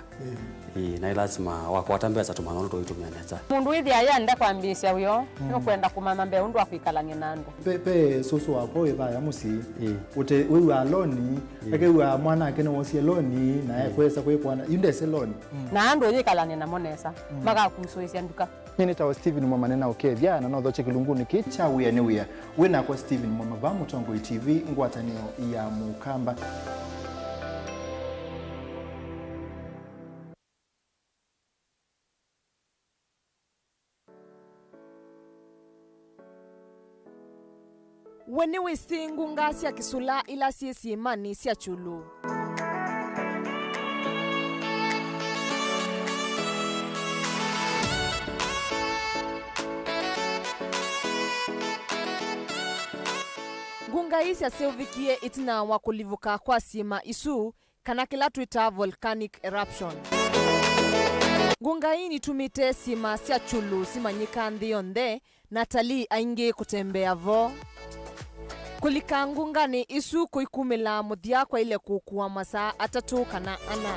Ĩĩ, na ĩ lasima wakwata mbesa tũmanya ũndũ tũitũmĩa nesa. Mũndũ wĩthĩa ayenda kwambĩĩsya wĩoo, nũkwenda kũmanya mbee ũndũ wa kwĩkalany'a na andũ. Pe, pe sũsũ wakwa wĩ vaya mũsyĩ. Ĩĩ. Ũte wĩw'aa loni, ĩĩ, akew'aa mwanake nĩwosie loni, na ekwesa kwĩkwana, yu ndese loni. Na andũ ũyĩkalany'a namo nesa, makakusũĩsya nduka. Nyie nĩtawa Stephen Mwama, nĩnaũkethya na nothokye kĩlungunĩ kĩĩ kya Wĩa nĩ Wĩa. Wĩ nakwa Stephen Mwama vaa Mũtongoi T V, ngwatanĩo ya Mũkamba. We nĩwĩsĩ ngunga sya kĩsũla ila syĩ syĩĩmanĩ sya kyũlũ? Ngunga ii syaseũvĩkie ĩtina wa kũlivũka kwa syĩĩma isu, kana kĩla twĩtaa volcanic eruption. Ngunga ii nitumĩte syĩĩma sya kyũlũ simanyĩka nthĩ yonthe, na atalii aingĩ kũtembea vo. Kũlika ngunganĩ isu kũikumĩla mũthya kwaĩle kũkua masaa atatũ kana ana.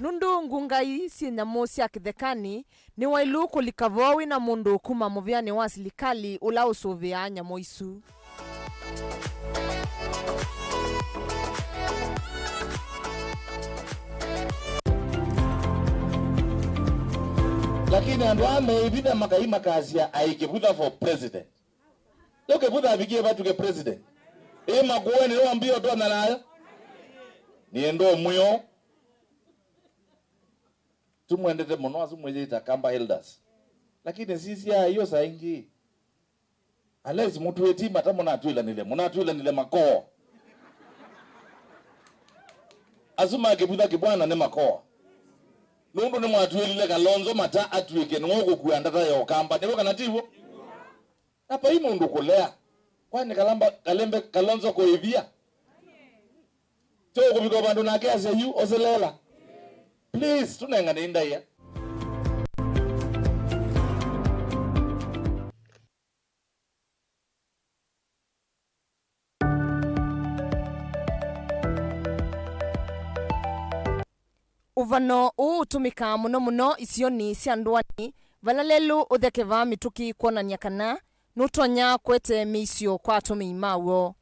Nũndũ ngunga ii syĩ nyamũ sya kĩthekanĩ, nĩwaĩlu kũlika vo wĩ na mũndũ kuma mũvĩanĩ wa silikalĩ ũla ũsũvĩaa nyamũ isu. Lakini andũ aa meĩvitha makai makasya aĩ Kĩvutha for president. Yo Kĩvutha avikie vatuke president. Ĩ Makueni nĩwambie ũtonya nayo. Niĩ ndũmwĩo. Tũmwendete mũno asu mwĩyĩta Kamba Elders. Lakini sisya iyo saa ingĩ. Unless mũtwĩti mata mũnatwĩlanile, mũnatwĩlanile makoo. Asu ma Kĩvutha Kĩbwana nĩ makoo. Nũndũ nĩmwatwĩlile Kalonzo mata atw'ĩke nĩwe ũkũkua ndata ya Ũkamba. Nĩw'o kana tiw'o? Na vai mũndũ kũlea. Kwani Kalamba, Kalembe, Kalonzo kũĩvia? Tyo kũvika vandũ nake asya yu, oselela. Please, tũnenganei ndaĩa. Ũvano ũũ ũtũmĩkaa mũno mũno isionĩ sya ndũanĩ, vala lelũ ũthekevaa mĩtũkĩ kwonany'a kana nũtonya kũete mĩisyo kwa atũmĩi maw'o.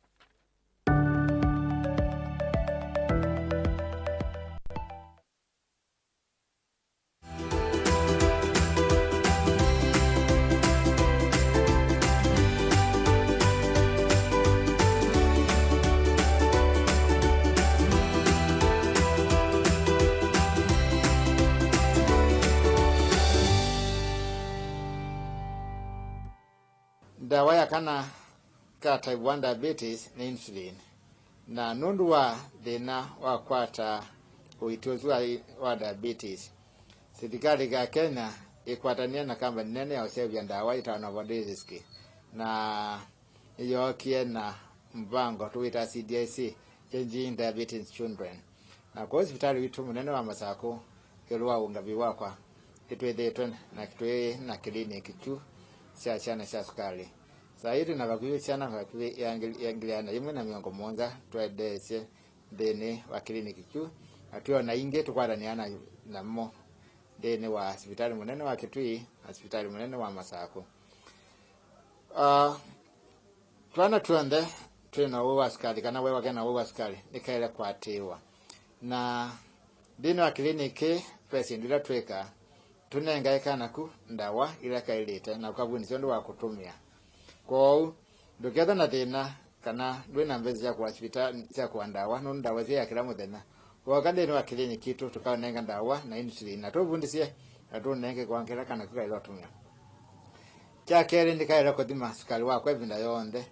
Ndawa ya kana ka type one diabetes nĩ insulin, na nũndũ wa thĩna wa kwata ũiiti ũsu wa, wa diabetes, silikalĩ ya Kenya ĩkwatanĩe na kambani nene ya ũseũvya ndawa yĩtawa Novo Nordisk, na nĩyookie na mvango tũwĩtaa C D I C, Changing Diabetes in Children. Na kwoou sivitalĩ witũ mũnene wa Masakũ, ĩũlũ wa ũngavĩ wakwa, ĩtwĩthĩĩtwe na twĩ na kĩliniki kyu sya syana sya sukalĩ. Saa ii twĩ na vakuvĩ syana vakuvĩ ya ngili, ya ngili ĩana yĩmwe na mĩongo mũonza twendeesye nthĩnĩ wa kĩliniki kyu, na twĩ o na ingĩ tũkwatanĩaa na, namo nthĩnĩ wa sivitalĩ mũnene wa Kitui na sivitalĩ mũnene wa Masakũ. Ah, twana tw'onthe twĩ na ũwau wa sukalĩ, kana we wake na ũwau wa sukalĩ, nĩkaĩle kũatĩĩwa. Na nthĩnĩ wa kĩliniki ve syĩndũ ila twĩkaa, tũnengae kana ku ndawa ila kaĩlĩte na ũkavundĩsya ũndũ wa kũtũmĩa. Kwoou, ndũkethwe na thĩna kana ndwĩ na mbesa sya kũa sivitalĩ sya kũa ndawa, nũndũ ndawa isu ya kĩla mũthenya. Wooka nthĩnĩ wa kĩliniki kitũ, tũkaũnenga ndawa na insulin, na tũvundĩsye na tũnenge kwa kĩla kana ku kaĩle ũtũmĩa. Kya kelĩ, nĩkaĩle kũthima sukalĩ wakwa ĩvinda yonthe,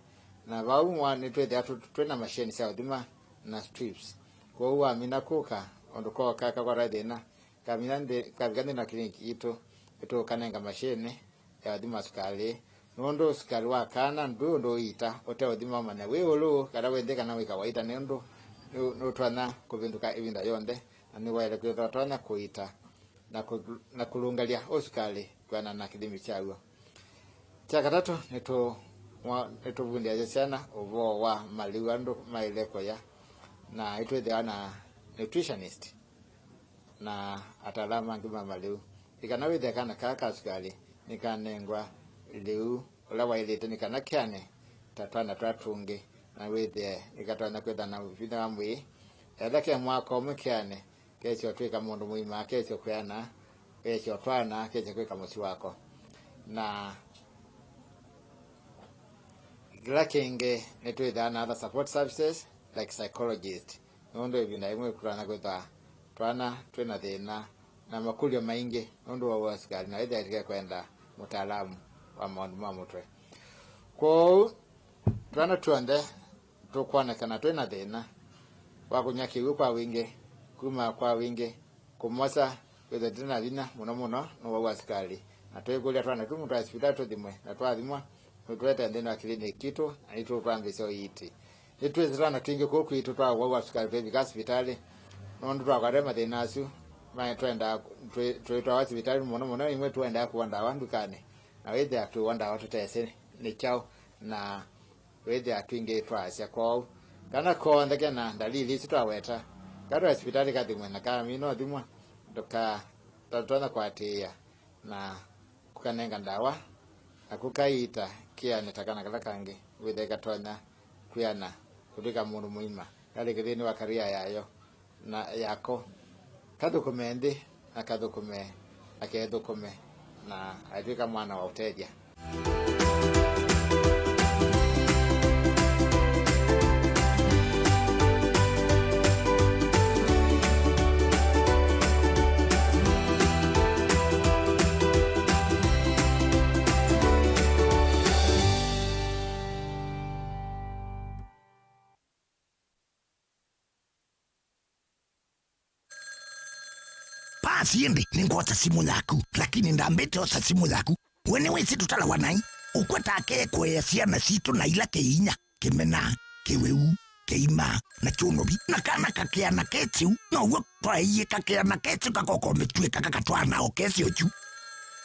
na vau mwa nĩtwĩthĩa tũ-, twĩ na mashini sya ũthima na strips. Kwoou wamina kũka, ũndũ kooka kakwata thĩna, kamina nthĩ, kavika nthĩnĩ wa kiliniki yitũ, nĩtũũkanenga mashini ya ũthima sukalĩ, nũndũ sukalĩ wa kana ndwĩ ũndũ ũiita ũte ũthima ũmanya wĩ ĩũlũ kana wĩ nthĩ kana wĩ kawaita, nĩ ũndũ nĩ, nĩũtonya kũvĩndũka ĩvinda yonthe, na nĩwaĩle kwĩthwa ũtonya kũiita na kũ-, na kũlũngalya ũsukalĩ kwĩanana na kĩthimi kyaw'o. Kya katatũ, nĩtũ-, mwa-, nĩtũvundĩasya syana ũvoo wa malĩu andũ maĩle kũya, na nĩtwĩthĩawa na nutritionist na ataalamu angĩ ma malĩu. Nĩ kana wĩthĩe kana kaa ka sukalĩ nĩkanengwa lĩu ũla waĩlĩte, nĩ kana kĩane ta twana tũla tũngĩ, na wĩthĩe nĩkatonya kwĩthwa na vinya wa mwĩĩ. Ethĩwa ke mwaka ũmwe kĩane, kesyo twĩka mũndũ mũima, kesyo kwĩana, kesyo twana, kesyo kwĩka mũsyĩ wako. Na kĩla kĩngĩ, nĩtwĩthaa na other support services like psychologist, nũndũ ĩvinda yĩmwe kũtonya kwĩthwa twana twĩ na thĩna na makũlyo maingĩ nũndũ wa ũsukalĩ, na ĩthĩa tũkekwenda mũtaalamu wa maũndũ ma mũtwe. Kwoou, twana tw'onthe tũkwonekana twĩ na thĩna wa kũnywa kĩw'ũ kwa wingĩ, kuma kwa wingĩ, kũmosa, kwĩthwa tũte na vinya mũno mũno nĩ ũwau wa sikalĩ. Na twĩkũlya twana tũu twa sivitalĩ tũthimwe, na twathimwa, nĩtũete nthĩnĩ wa clinic kitũ, na nĩtũtwambĩĩsya ũiiti. Nĩtwĩsĩ twana twingĩ kũu kwitũ twa ũwau wa sikalĩ tũivika sivitalĩ, nũndũ twakwata mathĩna asu, ma-, twendaa, twĩ-, twĩtwawa sivitalĩ mũno mũno, imwe tũendaa kũa ndawa ndukanĩ, na wĩthĩa twĩwa ndawa tũtesĩ nĩ kyaũ, na wĩthĩa twingĩ twaasya. Kwoou, kana konthe kena ndalili isu twaweta, katwae sivitalĩ kathimwe, na kamina ũthimwa, ndũka-, ndũtonya kũatĩĩa na kũkanenga ndawa, na kũkaiita kĩanĩ ta kana kala kangĩ, wĩthĩa ikatonya kwĩana kũtw'ĩka mũndũ mũima, kalĩke nthĩnĩ wa career yayo na yako. Kathũkũme nthĩ, na kathũkũme, na kethũkũme, na aitw'ĩka mwana wa ũtethya. Basi ĩndĩ nĩngwosa simũ yaku, lakini ndambĩte osa simũ yaku. We nĩwĩsĩ tũtalawa naĩ? Ũkwata ake kũea syana sitũ na ila kĩinya, kĩmena, kĩwĩu, kĩima, na kyũnovi. Na kana kakĩana kesĩu, now'o twaeie kakĩana kesĩu kakokomĩtw'e kakakatwaa nao kesĩ ũkyu.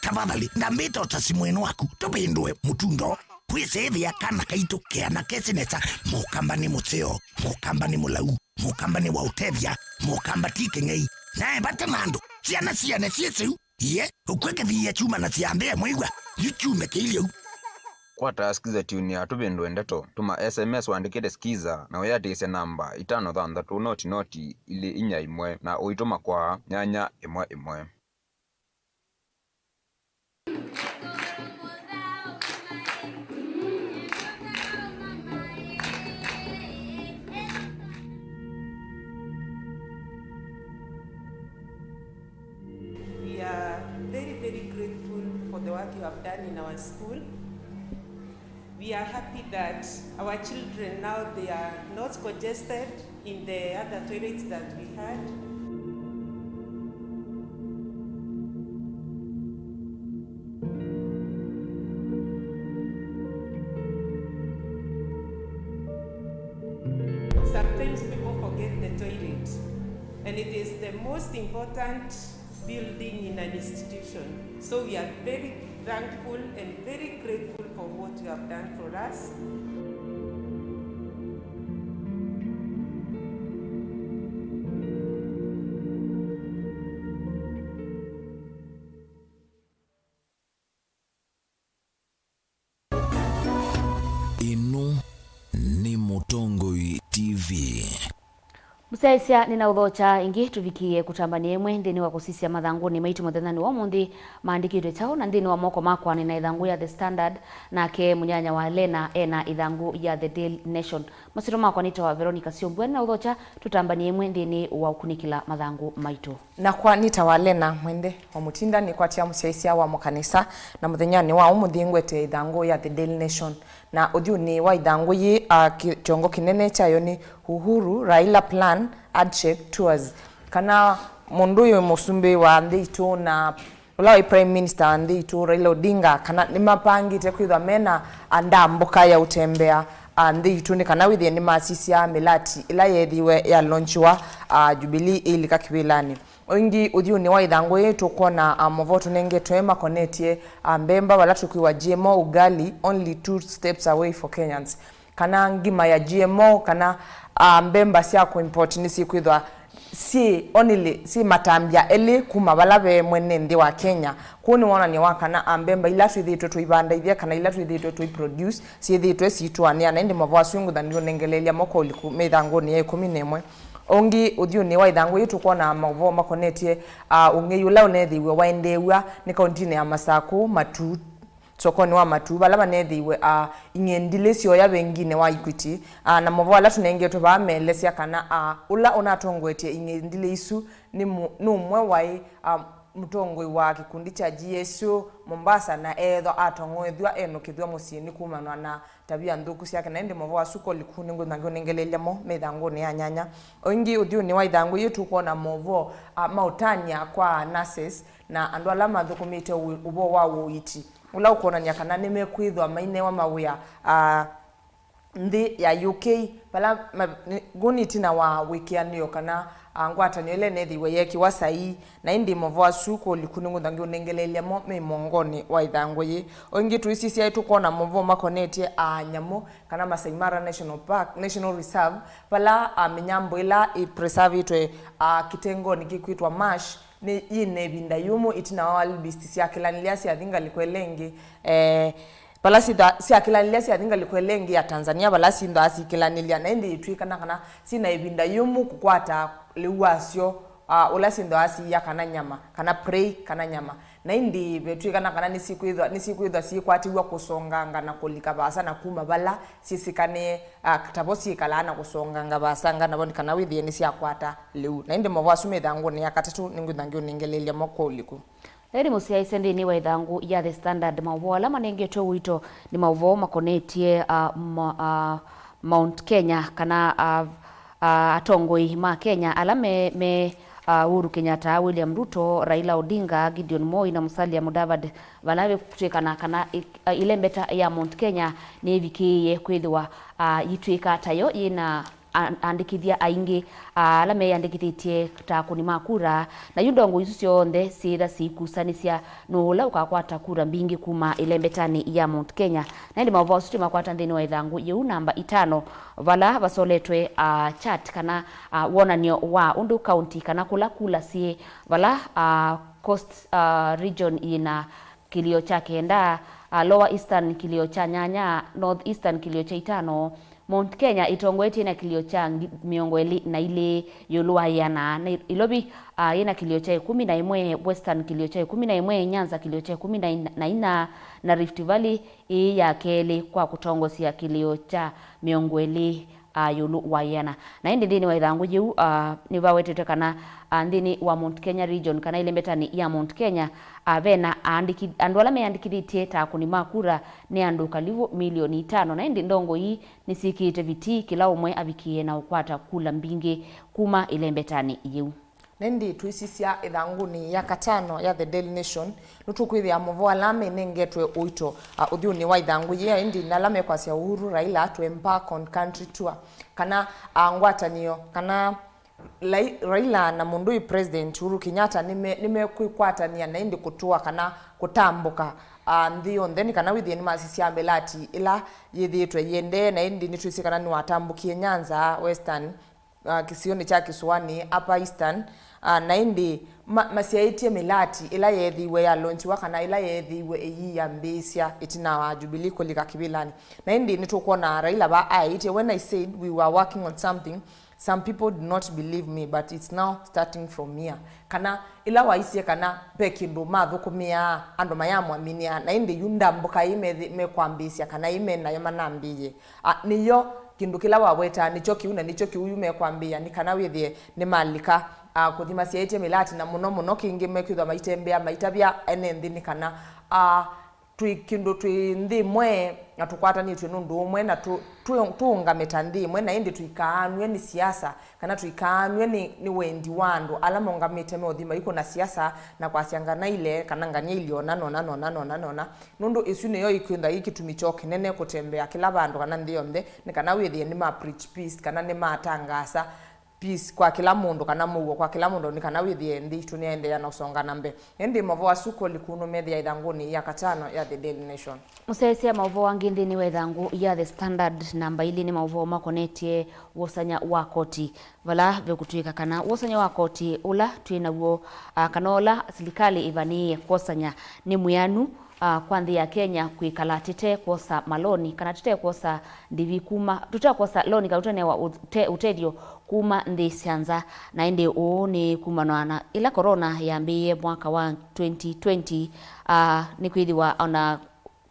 Tafadhali, ndambĩte osa simũ ĩno waku, tũvĩndũe mũtundo. Kwĩsĩĩthĩa kana kaitũ keana kesĩ nesa, mũkamba nĩ mũseo, mũkamba nĩ mũlau, mũkamba nĩ wa ũtethya, mũkamba ti kĩng'ei. Nae vate na andũ, syana siane syĩsĩu, iye, ũkw'e kĩthiia kyuma na syambĩe mwĩw'a, yu kyume kĩilyeu. Kwata Skiza Tune ya Tũvĩndũe Ndeto, tũma S M S ũandĩkĩte Skiza na ũyĩatĩĩsya namba itano thanthatũ noti noti ilĩ inya ĩmwe na ũitũma kwa nyanya ĩmwe ĩmwe. We are very, very grateful for the work you have done in our school. We are happy that our children now, they are not congested in the other toilets that we had. Sometimes people forget the toilet, and it is the most important building in an institution. So we are very thankful and very grateful for what you have done for us. Ĩno nĩ Mũtongoi T V. Mũsyaĩĩsya, nĩnaũthokya ĩngĩ tũvikĩĩe kũtambany'a ĩmwe nthĩnĩ wa kũsisya mathangũnĩ maitũ mũthenyanĩ wa ũmũnthĩ maandĩkĩtwe kyaũ, na nthĩnĩ wa moko makwa nĩna ĩthangũ ya The Standard, nake mũnyanya wa Lena ena ĩthangũ ya The Daily Nation. Masyĩtwa makwa nĩtawa Veronica Syombua, nĩnaũthokya tũtambany'e ĩmwe nthĩnĩ wa ũkunĩkĩla mathangũ maitũ. Nakwa nĩtawa Lena Mwende wa Mũtinda, nĩkwatya mũsyaĩĩsya wa mũkanisa, na mũthenyanĩ wa ũmũnthĩ ngwete ĩthangũ ya The Daily Nation. Na ũthyũnĩ wa ĩthangũ yĩĩ, a, kĩ-, kyongo kĩnene kyayo nĩ Uhuru Raila Plan Hardship Tours, kana mũndũ ũyũ mũsumbĩ wa nthĩ itũ na ũla waĩ Prime Minister wa nthĩ itũ, Raila Odinga, kana nĩmapangĩte kwĩthwa mena, a, ndambũka ya ũtembea, a, nthĩ itũ, nĩ kana wĩthĩe nĩmasisya mĩlati ĩla yeethiwe ya launchiwa, a, Jubilee ĩilika kĩvĩlanĩ. O ĩngĩ, ũthyũnĩ wa ĩthangũ yĩĩ tũkwona, a, movoo tũnengetwe makonetye, a, mbemba, vala tũkwĩwa G M O ugali only two steps away for Kenyans. Kana ngima ya G M O, kana, a, mbemba sya kũimport nĩsyĩkwĩthwa syĩ only, syĩ matambya elĩ kuma vala ve mwene nthĩ wa Kenya. Kũu nĩ wonany'o wa kana, a, mbemba ila twĩthĩĩtwe tũivanda ithyĩ kana ila twĩthĩĩtwe tũiproduce syĩthĩĩtwe siitũanĩa, na ĩndĩ mavoa asu ngũthanĩlwe nengeleelya moko ũliku me ĩthangũnĩ ya ĩkũmi na ĩmwe. Ũngĩ, ũthyũnĩ wa ĩthangũ yĩĩ tũkwona maũvoo makonetye, a, ũng'ei ũla ũneethĩiwe waendeew'a nĩ kauntinĩ ya Masakũ, Matuu, sokonĩ wa Matuu, vala vaneethĩiwe, a, ing'endilĩ syoya venginĩ wa Equity, a, na maũvoo ala tũnengetwe vaa meelesya kana, a, ũla ũnatongoetye ing'endilĩ isu nĩ mũ-, nĩ ũmwe waĩ, a, mũtongoi wa kĩkundi kya G S U Mombasa, na eethwa atong'oethw'a enũkĩthw'a mũsyĩnĩ kumanwa na tavia nthũku syake. Na ĩndĩ maũvoo asu koliku nĩngwĩtha ngĩũnengeleelya mo me ĩthangũnĩ ya nyanya. O ĩngĩ ũthyũnĩ wa ĩthangũ yĩĩ tũkwona maũvoo, a, ma ũtany'a kwa nurses na andũ ala mathũkũmĩte ũ-, ũvoo wa ũiiti, ũla ũkwonany'a kana nĩmekwĩthwa mainewa mawĩa, a, nthĩ ya U K, vala ma-, nĩ-, ngũni ĩtina wa wĩkĩanĩo kana, a, ngwatanĩo ĩla ĩneethĩiwe yeekĩwa saii. Na ĩndĩ maũvoo asu koliku nĩngwĩtha ngĩũnengeleelya mo me ĩmongonĩ wa ĩthangũ yĩĩ. O ĩngĩ tũisisya ĩtũkwona maũvoo makonetye, a, nyamũ kana Masai Mara National Park, National Reserve, vala, a, mĩnyambũ ĩla ĩ preservĩtwe, a, kĩtengonĩ kĩkwĩtwa marsh, nĩ yĩna ĩvinda yũmũ ĩtina wa wildebeest syakĩlanĩlya syathi ngalĩko ĩla ĩngĩ, eh, vala syĩtha-, syakĩlanĩlya syathi ngalĩko ĩla ĩngĩ ya Tanzania, vala syĩthĩawa syĩkĩlanĩlya, na ĩndĩ itw'ĩkana kana syĩna ĩvinda yũmũ kũkwata lĩu wasyo, a, ũla syĩthĩawa siia kana nyama, kana prey, kana nyama. Na ĩndĩ vetw'ĩkana kana nĩsikwĩthwa, nĩsikwĩthwa syĩkwatĩw'a kũsonganga na kũlika vaasa na kuma vala syĩsĩkanĩe, a, tavo syĩkalaa na kũsonganga vaasanga navo nĩ kana wĩthĩe nĩsyakwata lĩu. Na ĩndĩ maũvoo asu me ĩthangũnĩ ya katatũ nĩngwĩtha ngĩũnengeleelya mo koliku. Ĩĩ nĩ mũsyaĩĩsya nthĩnĩ wa ĩthangũ ya The Standard. Maũvoo ala manengetwe ũito nĩ maũvoo makonetye, a, ma-, a, Mount Kenya, kana, a, a, atongoi ma Kenya ala me, me, a, Uhuru Kenyatta, William Ruto, Raila Odinga, Gideon Moi na Musalia Mudavadi, vala vetw'ĩkana kana ĩ-, a, ĩlembeta ya Mount Kenya nĩĩvikĩĩe kwĩthĩwa, a, yĩtw'ĩka tayo yĩna a-, andĩkĩthya aingĩ, a, ala meyandĩkĩthĩtye ta akũni ma kura, na yu ndongo isu syonthe syĩtha siikusanĩsya nũũ ũla ũkakwata kura mbingĩ kuma ĩlembetanĩ ya Mount Kenya. Na ĩndĩ maũvoo asu twĩmakwata nthĩnĩ wa ĩthangũ yĩu namba itano, vala vasoletwe, a, chart kana, a, wonany'o wa ũndũ kaunti kana kũla kula syĩ, vala, a, Coast, a, Region yĩna kĩlio kya kenda, a, Lower Eastern kĩlio kya nyanya, North Eastern kĩlio kya itano, Mount Kenya ĩtongoetye na kĩlio kya ngi-, mĩongo ĩlĩ na ilĩ ĩũlũ wa ĩana, Nairobi, a, yĩna kĩlio kya ĩkũmi na ĩmwe, Western kĩlio kya ĩkũmi na ĩmwe, Nyanza kĩlio kya ĩkũmi na ina, na Rift Valley ĩĩ ya kelĩ kwa kũtongosya kĩlio kya mĩongo ĩlĩ, a, ĩũlũ wa ĩana. Na ĩndĩ nthĩnĩ wa ĩthangũ yĩu, a, nĩvawetetwe kana, a, nthĩnĩ wa Mount Kenya region kana ĩlembetanĩ ya Mount Kenya, a, vena aandĩki-, andũ ala meyandĩkĩthĩtye ta akũni ma kura nĩ andũ kalivu milioni itano, na ĩndĩ ndongo ii nĩsyĩkĩĩte vitii kĩla ũmwe avikĩe na ũkwata kula mbingĩ kuma ĩlembetanĩ yĩu. Na ĩndĩ twĩsisya ĩthangũnĩ ya katano ya The Daily Nation, nĩtũkwĩthĩa maũvoo ala menengetwe ũito, a, ũthyũnĩ wa ĩthangũ yĩĩ, ĩndĩ na ala mekwasya Uhuru, Raila to embark on country tour, kana, a, ngwatanĩo, kana Lai-, Raila na mũndũ ũyũ President Uhuru Kenyatta nĩme-, nĩmekwĩkwatany'a na ĩndĩ kũtũa kana kũtambũka, a, nthĩ yonthe, nĩ kana wĩthĩe nĩmasisya mĩlati ĩla yĩthĩĩtwe yĩendee, na ĩndĩ nĩtwĩsĩ kana nĩwatambũkie Nyanza, Western, a, kĩsionĩ kya Kĩsũanĩ, Upper Eastern, a, na ĩndĩ ma-, masyaĩtye mĩlati ĩla yeethĩiwe yalonchiwa kana ĩla yeethĩiwe ĩyĩambĩĩsya ĩtina wa Jubilee kũlika kĩvĩlanĩ. Na ĩndĩ nĩtũkwona Raila va aĩtye, "When I said we were working on something, some people did not believe me, but it's now starting from here." Kana ĩla waisye kana ve kĩndũ mathũkũmĩaa, andũ mayamwaminĩa, na ĩndĩ yu ndambũka ĩĩ methi-, mekwambĩĩsya kana ĩĩ me nayo manambĩĩe. A, nĩyo kĩndũ kĩla wawetaa nĩkyo kĩu, na nĩkyo kĩu yu mekwambĩĩa, nĩ kana wĩthĩe nĩmalika, a, kũthi masyaĩtye mĩlati, na mũno mũno kĩngĩ mekwĩthwa maitembea maitavya ene nthĩ, nĩ kana, a, twĩ kĩndũ twĩ nthĩ ĩmwe, na tũkwatanĩtw'e nũndũ ũmwe, na tũ-, tũ-, tũũngame ta nthĩ ĩmwe, na ĩndĩ tũikaanw'e nĩ siasa, kana tũikaanw'e nĩ, nĩ wendi wa andũ ala maũngamĩte meũthi maikũna siasa na kwasya ngana ile, kana ngania ilio na nona, nona, nona, nona. Nũndũ ĩsu nĩyo ĩkwĩthwa yĩ kĩtumi kyoo kĩnene kũtembea kĩla vandũ kana nthĩ yonthe, nĩ kana wĩthĩe nĩma preach peace, kana nĩmatangaasa peace kwa kĩla mũndũ, kana mũuo kwa kĩla mũndũ, nĩ kana wĩthĩe nthĩ itũ nĩyaendeea na ũsonga na mbee. Ĩndĩ maũvoo asu koliku nũmethĩa ĩthangũnĩ ya katano ya The Daily Nation. Mũsyaĩĩsya maũvoo angĩ nthĩnĩ wa ĩthangũ ya The Standard namba ilĩ nĩ maũvoo makonetye wosany'a wa koti. Vala vekũtw'ĩka kana wosany'a wa koti ũla twĩ naw'o, a, kana ũla silikalĩ ĩvanĩĩe kwosany'a nĩ mwĩanu, a, kwa nthĩ ya Kenya kwĩkala tĩte kwosa maloni, kana tũte kwosa ndivi kuma, tũte kwosa loni kana tũtenewa ũte-, ũtethyo kuma nthĩ sya nza. Na ĩndĩ ũũ nĩ kumanwa na ĩla corona yambĩĩe mwaka wa twenty twenty, a, nĩ kwĩthĩwa ona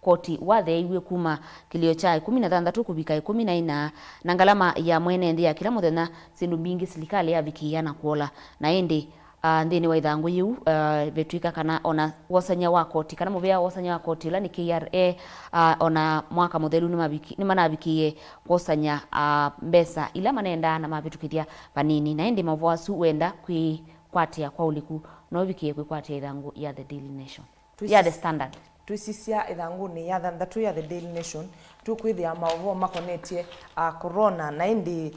koti watheeiw'e kuma kĩlio kya ĩkũmi na thanthatũ kũvika ĩkũmi na ina, na ngalama ya mwene nthĩ ya kĩla mũthenya, syĩndũ mbingĩ silikalĩ yavikĩĩa na kwola. Na ĩndĩ ah, nthĩnĩ wa ĩthangũ yĩu, ah, vetw'ĩka kana ona wosany'a wa koti, kana mũvĩa wa wosany'a wa koti ũla nĩ K R A, ah, ona mwaka mũthelu nĩmaviki-, nĩmanavikĩie kwosany'a, ah, mbesa ila manendaa na mavĩtũkĩthya vanini. Na ĩndĩ maũvoo asu wenda kwĩkwatĩa kwa ũliku, no ũvikĩe kwĩkwatĩa ĩthangũ ya The Daily Nation, ya The Standard. Twĩsisya ĩthangũnĩ ya thanthatũ ya The Daily Nation, tũkwĩthĩa maũvoo makonetye, ah, corona, na ĩndĩ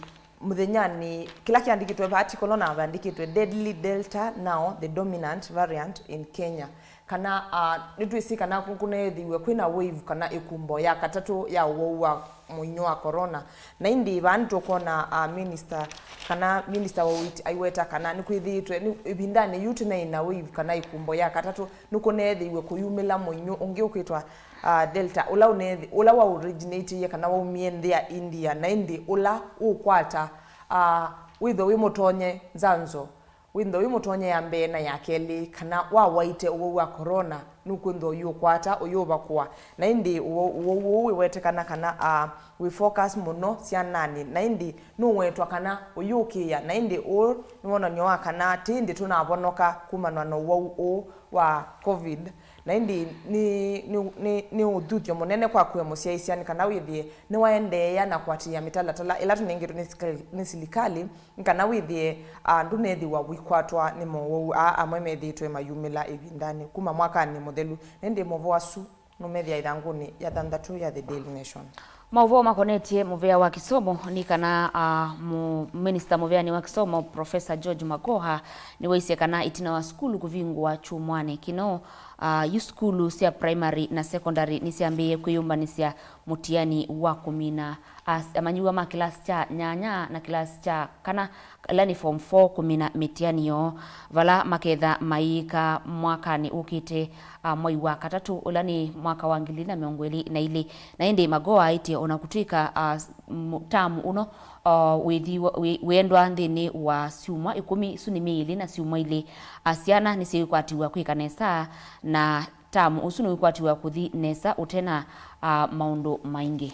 mũthenyanĩ, kĩla kĩandĩkĩtwe va article na vandĩkĩtwe "Deadly Delta now the dominant variant in Kenya." Kana, ah, nĩtwĩsĩ kana kũ-, kũneethĩiwe kwĩna wave kana ĩkumbo ya katatũ ya ũwau wa mũinyũ wa corona. Na ĩndĩ vaa nĩtũkwona, ah, minister, kana minister wa ũiiti aiweta kana nĩkwĩthĩĩtwe, nĩ, ĩvindanĩ yu tũnaĩ na wave kana ĩkumbo ya katatũ, nĩkũneethĩiwe kũyumĩla mũinyũ ũngĩ ũkwĩtwa, ah, Delta, ũla ũneethi-, ũla wa originatĩie kana waumie nthĩ ya India, na ĩndĩ ũla ũkwata, ah, wĩthwe wĩ mũtonye nzanzo, wĩthwe wĩ mũtonye ya mbee na ya kelĩ, kana wawaĩte ũwau wa corona, nũkwĩthwa ũyũkwata, ũyũvakũa. Na ĩndĩ ũwau, ũwau ũũ wĩwetekana kana, ah, wĩ focus mũno syananĩ, na ĩndĩ nũwetwa kana ũyũkĩĩa, na ĩndĩ ũũ nĩ wonany'o wa kana tĩ ĩndĩ tũnavonoka kumanwa na ũwau ũũ wa covid. Na ĩndĩ nĩ, nĩ, nĩ, nĩ ũthuthyo mũnene kwa kwĩ mũsyaĩĩsya nĩ kana wĩthĩe nĩwaendeea na kũatĩĩa mĩtalatala ĩla tũnengetwe nĩ sikali-, nĩ silikalĩ, nĩ kana wĩthĩe, ah, ndũneethĩwa ũikwatwa nĩ mowau aa amwe methĩĩtwe mayumĩla ĩvindanĩ kuma mwakanĩ mũthelu. Na ĩndĩ maũvoo asu nũmethĩa ĩthangũnĩ ya thanthatũ ya The Daily Nation. Maũvoo makonetye mũvĩa wa kĩsomo nĩ kana, ah, mũ-, minista mũvĩanĩ wa kĩsomo, Professor George Magoha, nĩwaisye kana ĩtina wa sukulu kũvingũa kyumwanĩ kĩno, ah, yu sukulu sya primary na secondary nĩsyambĩĩe kwĩyũmbanĩsya mũtiani wa kũmina as-, amanyĩw'a ma kĩlasi kya nyanya na kĩlasi kya kana, ĩla nĩ form four, kũmina mĩtiani yoo, vala maketha mayĩka mwakanĩ ũkĩte, ah, mwai wa katatũ, ũla nĩ mwaka wa ngili na mĩongo ĩlĩ na ilĩ. Na ĩndĩ Magoha aĩtye ona kũtw'ĩka, ah, s-, mu-, tamu ũno, ah, wĩthiwa-, wĩ-, wĩendwa nthĩnĩ wa syumwa ĩkũmi, isu nĩ myei ĩlĩ na syumwa ilĩ, ah, syana nĩsyĩkwatiwa kwĩka nesa, na tamu ũsu nĩwĩkwatiwa kũthi nesa ũtena, ah, maũndũ maingĩ.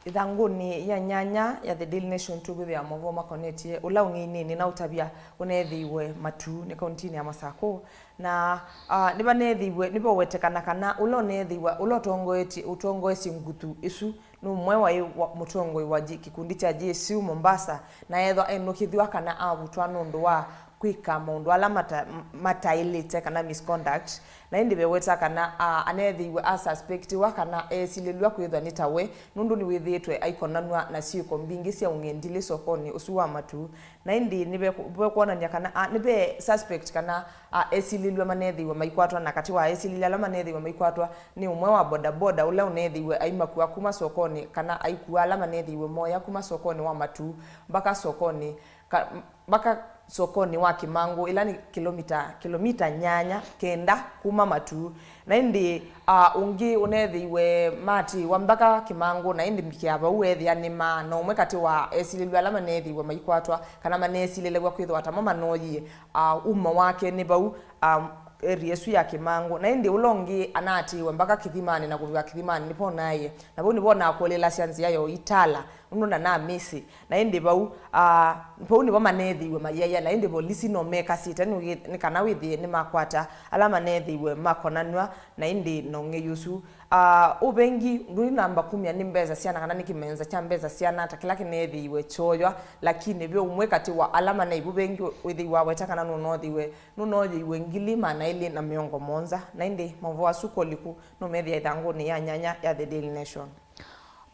Ĩthangũnĩ ya nyanya ya The Daily Nation tũkwĩthĩa maũvoo makonetye ũla ũng'einĩnĩ na ũtavya ũneethĩiwe Matuu nĩ kauntinĩ ya Masakũ, na, ah, nĩvaneethĩiwe, nĩvawetekana kana ũla ũneethĩiwe, ũla ũtongoetye, ũtongoesye nguthu ĩsu nĩ ũmwe waĩ wa, mũtongoi wa J-, kĩkundi kya J S U Mombasa, na ethwa enũkĩthw'a kana avutwa nũndũ wa kwĩka maũndũ ala mata-, mataĩlĩte kana misconduct. Na ĩndĩ veweta kana, ah, aneethĩiwe asuspectiwa kana esilĩlw'a kwĩthwa nĩ tawe, nũndũ nĩwĩthĩĩtwe aikonanw'a na syĩko mbingĩ sya ũng'endilĩ sokonĩ ũsu wa Matuu. Na ĩndĩ nĩve-, vekwonany'a kana, ah, nĩve suspect kana, ah, esilĩlw'a maneethĩiwe maikwatwa, na katĩ wa esilĩlw'a ala maneethĩiwe maikwatwa nĩ ũmwe wa bodaboda ũla ũneethĩiwe aimakua kuma sokonĩ, kana aikua ala maneethĩiwe moya kuma sokonĩ wa Matuu mpaka sokonĩ ka-, mpaka sokonĩ wa Kĩmangũ, ĩla nĩ kĩlomita, kĩlomita nyanya kenda kuma Matuu. Na ĩndĩ, ah, ũngĩ ũneethĩiwe maatĩĩwa mpaka Kĩmangũ, na ĩndĩ mbikĩa vau weethĩa nĩmaa, na ũmwe katĩ wa esilĩlw'a ala maneethĩiwe maikwatwa kana maneesilĩlaw'a kwĩthĩwa tamo manoyie, ah, uma wake nĩ vau, ah, area ĩsu ya Kĩmangũ. Na ĩndĩ ũla ũngĩ anaatĩĩwe mpaka Kĩthimanĩ, na kũvika Kĩthimanĩ nĩvo naĩe, na vau nĩvo nakũlĩlasya nzĩa ya ũitala, nũndũ na namĩsĩ. Na ĩndĩ vau, ah, vau nĩvo maneethĩiwe mayĩaĩa, na ĩndĩ volisi no mekasĩte nĩ, nĩ kana wĩthĩe nĩmakwata ala maneethĩiwe makonanw'a na ĩndĩ na ũng'ei ũsu. Ah, ũvengi ndũinamba kumya nĩ mbesa syana kana nĩ kĩmenza kya mbesa syana ta kĩla kĩneethĩiwe kyoywa, lakini ve ũmwe katĩ wa ala manei ũvengi wĩthĩiwe aweta kana nũnothĩiwe, nũnoyĩiwe ngili maana elĩ na mĩongo mũonza. Na ĩndĩ maũvoo asu kũliku nũmethĩa ĩthangũnĩ ya nyanya ya The Daily Nation.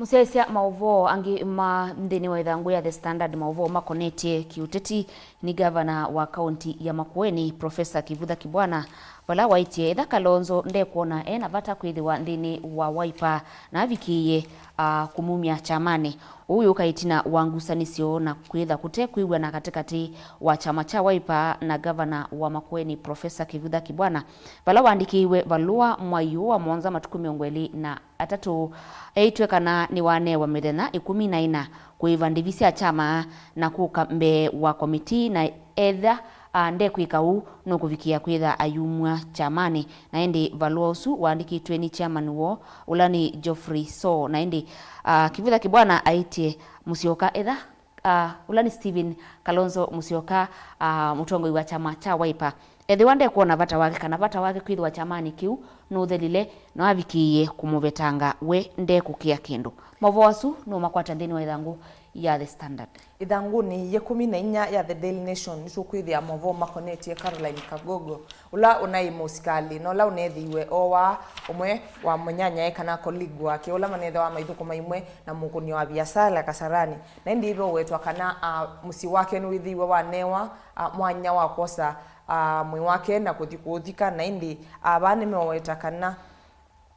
Mũsyaĩĩsya maũvoo angĩ ma nthĩnĩ wa ĩthangũ ya The Standard, maũvoo makonetye kĩũteti nĩ ngavana wa kaũnti ya Makueni, Professor Kivutha Kibwana, vala waĩtye ethĩwa Kalonzo ndekwona e na vata kwĩthĩwa nthĩnĩ wa Wiper na avikĩĩe, a, kũmumya kyamanĩ. Ũu wĩũka ĩtina wa ngusanĩsyo na kwĩtha kũte kwĩw'ana katĩkatĩ wa kyama kya Wiper na ngavana wa Makueni, Professor Kivutha Kibwana, vala waandĩkĩiwe valũa mwai ũũ wa mũonza matukũ mĩongo ĩlĩ na atatũ, eĩtwe kana nĩwanewa mĩthenya ĩkũmi na ĩna kũĩva ndĩvi sya kyama na kũka mbee wa komitii, na ethĩwa, a, ndekwĩka ũu, nũkũvikĩa kwĩtha ayumw'a kyamanĩ. Na ĩndĩ valũa ũsu waandĩkĩtwe nĩ chairman woo, ũla nĩ Geoffrey Soo. Na ĩndĩ, a, Kivutha Kibwana aĩtye Musyoka ethĩwa ah, ũla nĩ Stephen Kalonzo Musyoka, ah, mũtongoi wa kyama kya Wiper. Ethĩwa ndekwona vata wake kana vata wake kwĩthĩwa kyamanĩ kĩu nũthelile, no avikĩĩe kũmũvetanga we ndekũkĩa kĩndũ. Maũvoo asu nũmakwata nthĩnĩ wa ĩthangũ ya The Standard. Ĩthangũnĩ ya ĩkũmi na inya ya The Daily Nation, nĩtũkwĩthĩa maũvoo makonetye Caroline Kagogo, ũla ũnaĩ mũsikalĩ na ũla ũneethĩiwe ooaa ũmwe wa mũnyanyae kana colleague wake, ũla manethĩwa maithũkũma imwe na mũkũni wa viasala Kasarani. Na ĩndĩ ĩvowetwa kana, a, mũsyĩ wake nĩwĩthĩiwe wanewa, a, mwanya wa kwosa, a, mwĩĩ wake na kũthi kũũthika. Na ĩndĩ, a, vaa nĩmeweta kana,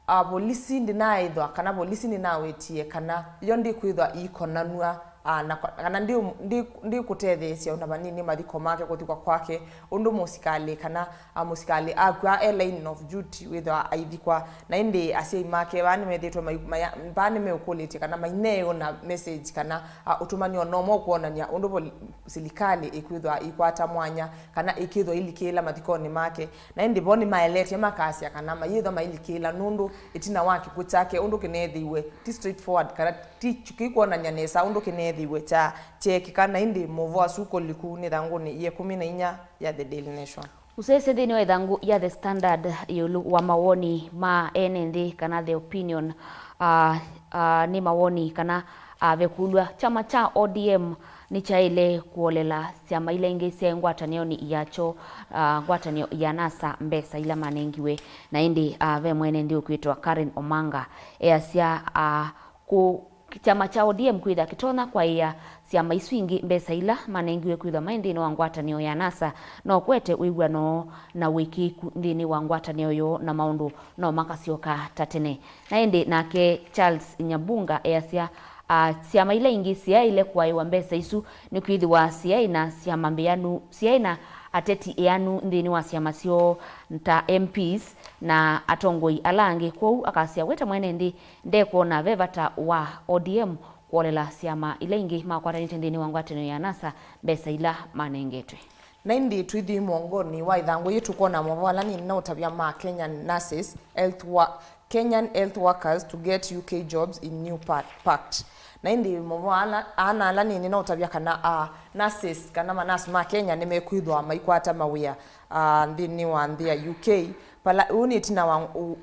a, volisi ndĩnaaĩthwa kana volisi ndĩnawĩtie kana yo ndĩkwĩthwa ĩikonanw'a, a, na kwa-, kana ndĩ-, ndĩ-, ndĩkũtetheesya ona vanini mathiko make kũthikwa kwake, ũndũ mũsikalĩ kana, a, mũsikalĩ akw'a e line of duty wĩthwa aithikwa. Na ĩndĩ asyai make vaa nĩmethĩĩtwe mai-, maya-, vaa nĩmeũkũlĩtye kana maineeona message kana, a, ũtũmani ona ũmwe ũkwonany'a ũndũ voli-, silikalĩ ĩkwĩthwa ĩikwata mwanya kana ĩkĩthwa ilikĩĩla mathikonĩ make. Na ĩndĩ vo nĩmaeleetye makasya kana mayĩthwa mailikĩĩla nũndũ ĩtina wa kĩkw'ũ kyake ũndũ kĩneethĩiwe ti straightforward kana ti kĩkwonany'a nesa ũndũ kĩneethĩiwe kya kyeekĩka. Na ĩndĩ maũvoo asu kũliku nĩ ĩthangũnĩ ya ĩkũmi na inya ya The Daily Nation. Ũsyaĩĩsye nthĩnĩ wa ĩthangũ ya The Standard ĩũlũ wa mawoni ma ene nthĩ kana the opinion, ah, ah, nĩ mawoni kana, ah, vekũlw'a kyama kya O D M nĩkyaĩle kũolela syama ila ingĩ syaĩ ngwatanĩonĩ yakyo, ah, ngwatanĩo ya NASA mbesa ila manengiwe. Na ĩndĩ, ah, ve mwene nthĩ ũkwĩtwa Karen Omanga easya, ah, kũ-, kyama kya O D M kwĩtha kĩtonya kwaĩa syama isu ingĩ mbesa ila manengiwe kwĩthwa maĩ nthĩnĩ wa ngwatanĩo ya NASA, no kũete wĩw'ano na wĩkĩĩku nthĩnĩ wa ngwatanĩo yoo na maũndũ no makasyoka ta tene. Na ĩndĩ nake Charles Nyambunga easya, a, syama ila ingĩ syaĩle kũaĩwa mbesa isu nĩkwĩthĩwa syaĩ na syama mbĩanu, syaĩ na ateti eanu nthĩnĩ wa syama syoo ta M Ps na atongoi ala angĩ. Kwoou akasya we ta mwene nthĩ ndekwona ve vata wa O D M kũolela syama ila ingĩ makwatanĩte nthĩnĩ wa ngwatanĩo ya NASA mbesa ila manengetwe. Na ĩndĩ twĩthi mũongonĩ wa ĩthangũ yĩĩ tũkwona maũvoo ala nĩnĩnaũtavya ma Kenyan nurses, health wa-, Kenyan health workers to get U K jobs in new pa-, pact. Na ĩndĩ maũvoo ala, ana ala nĩnĩnaũtavya kana, a, nurses kana manurse ma Kenya nĩmekwĩthwa maikwata mawĩa, a, nthĩnĩ wa nthĩ ya U K. Pala, ũu nĩ ĩtina wa, u-,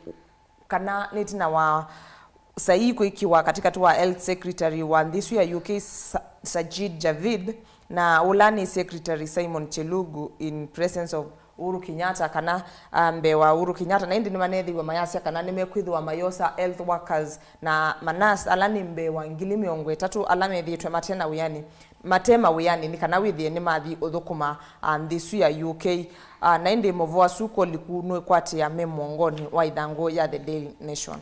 kana nĩ ĩtina wa saii kwĩkĩwa katĩkatĩ wa health secretary wa nthĩ ĩsu ya U K, Sa-, Sajid Javid, na ũla nĩ secretary Simon Chelugu in presence of Uhuru Kenyatta, kana, ah, mbee wa Uhuru Kenyatta. Na ĩndĩ nĩmaneethĩiwe mayasya kana nĩmekwĩthĩwa mayosa health workers na manurse ala nĩ mbee wa ngili mĩongo ĩtatũ ala methĩĩtwe mate na wĩanĩ, mate mawĩanĩ nĩ kana wĩthĩe nĩmathi ũthũkũma, ah, nthĩ ĩsu ya U K. Ah, na ĩndĩ maũvoo asu kũliku nũĩkwatĩa me mũongonĩ wa ĩthangũ ya The Daily Nation.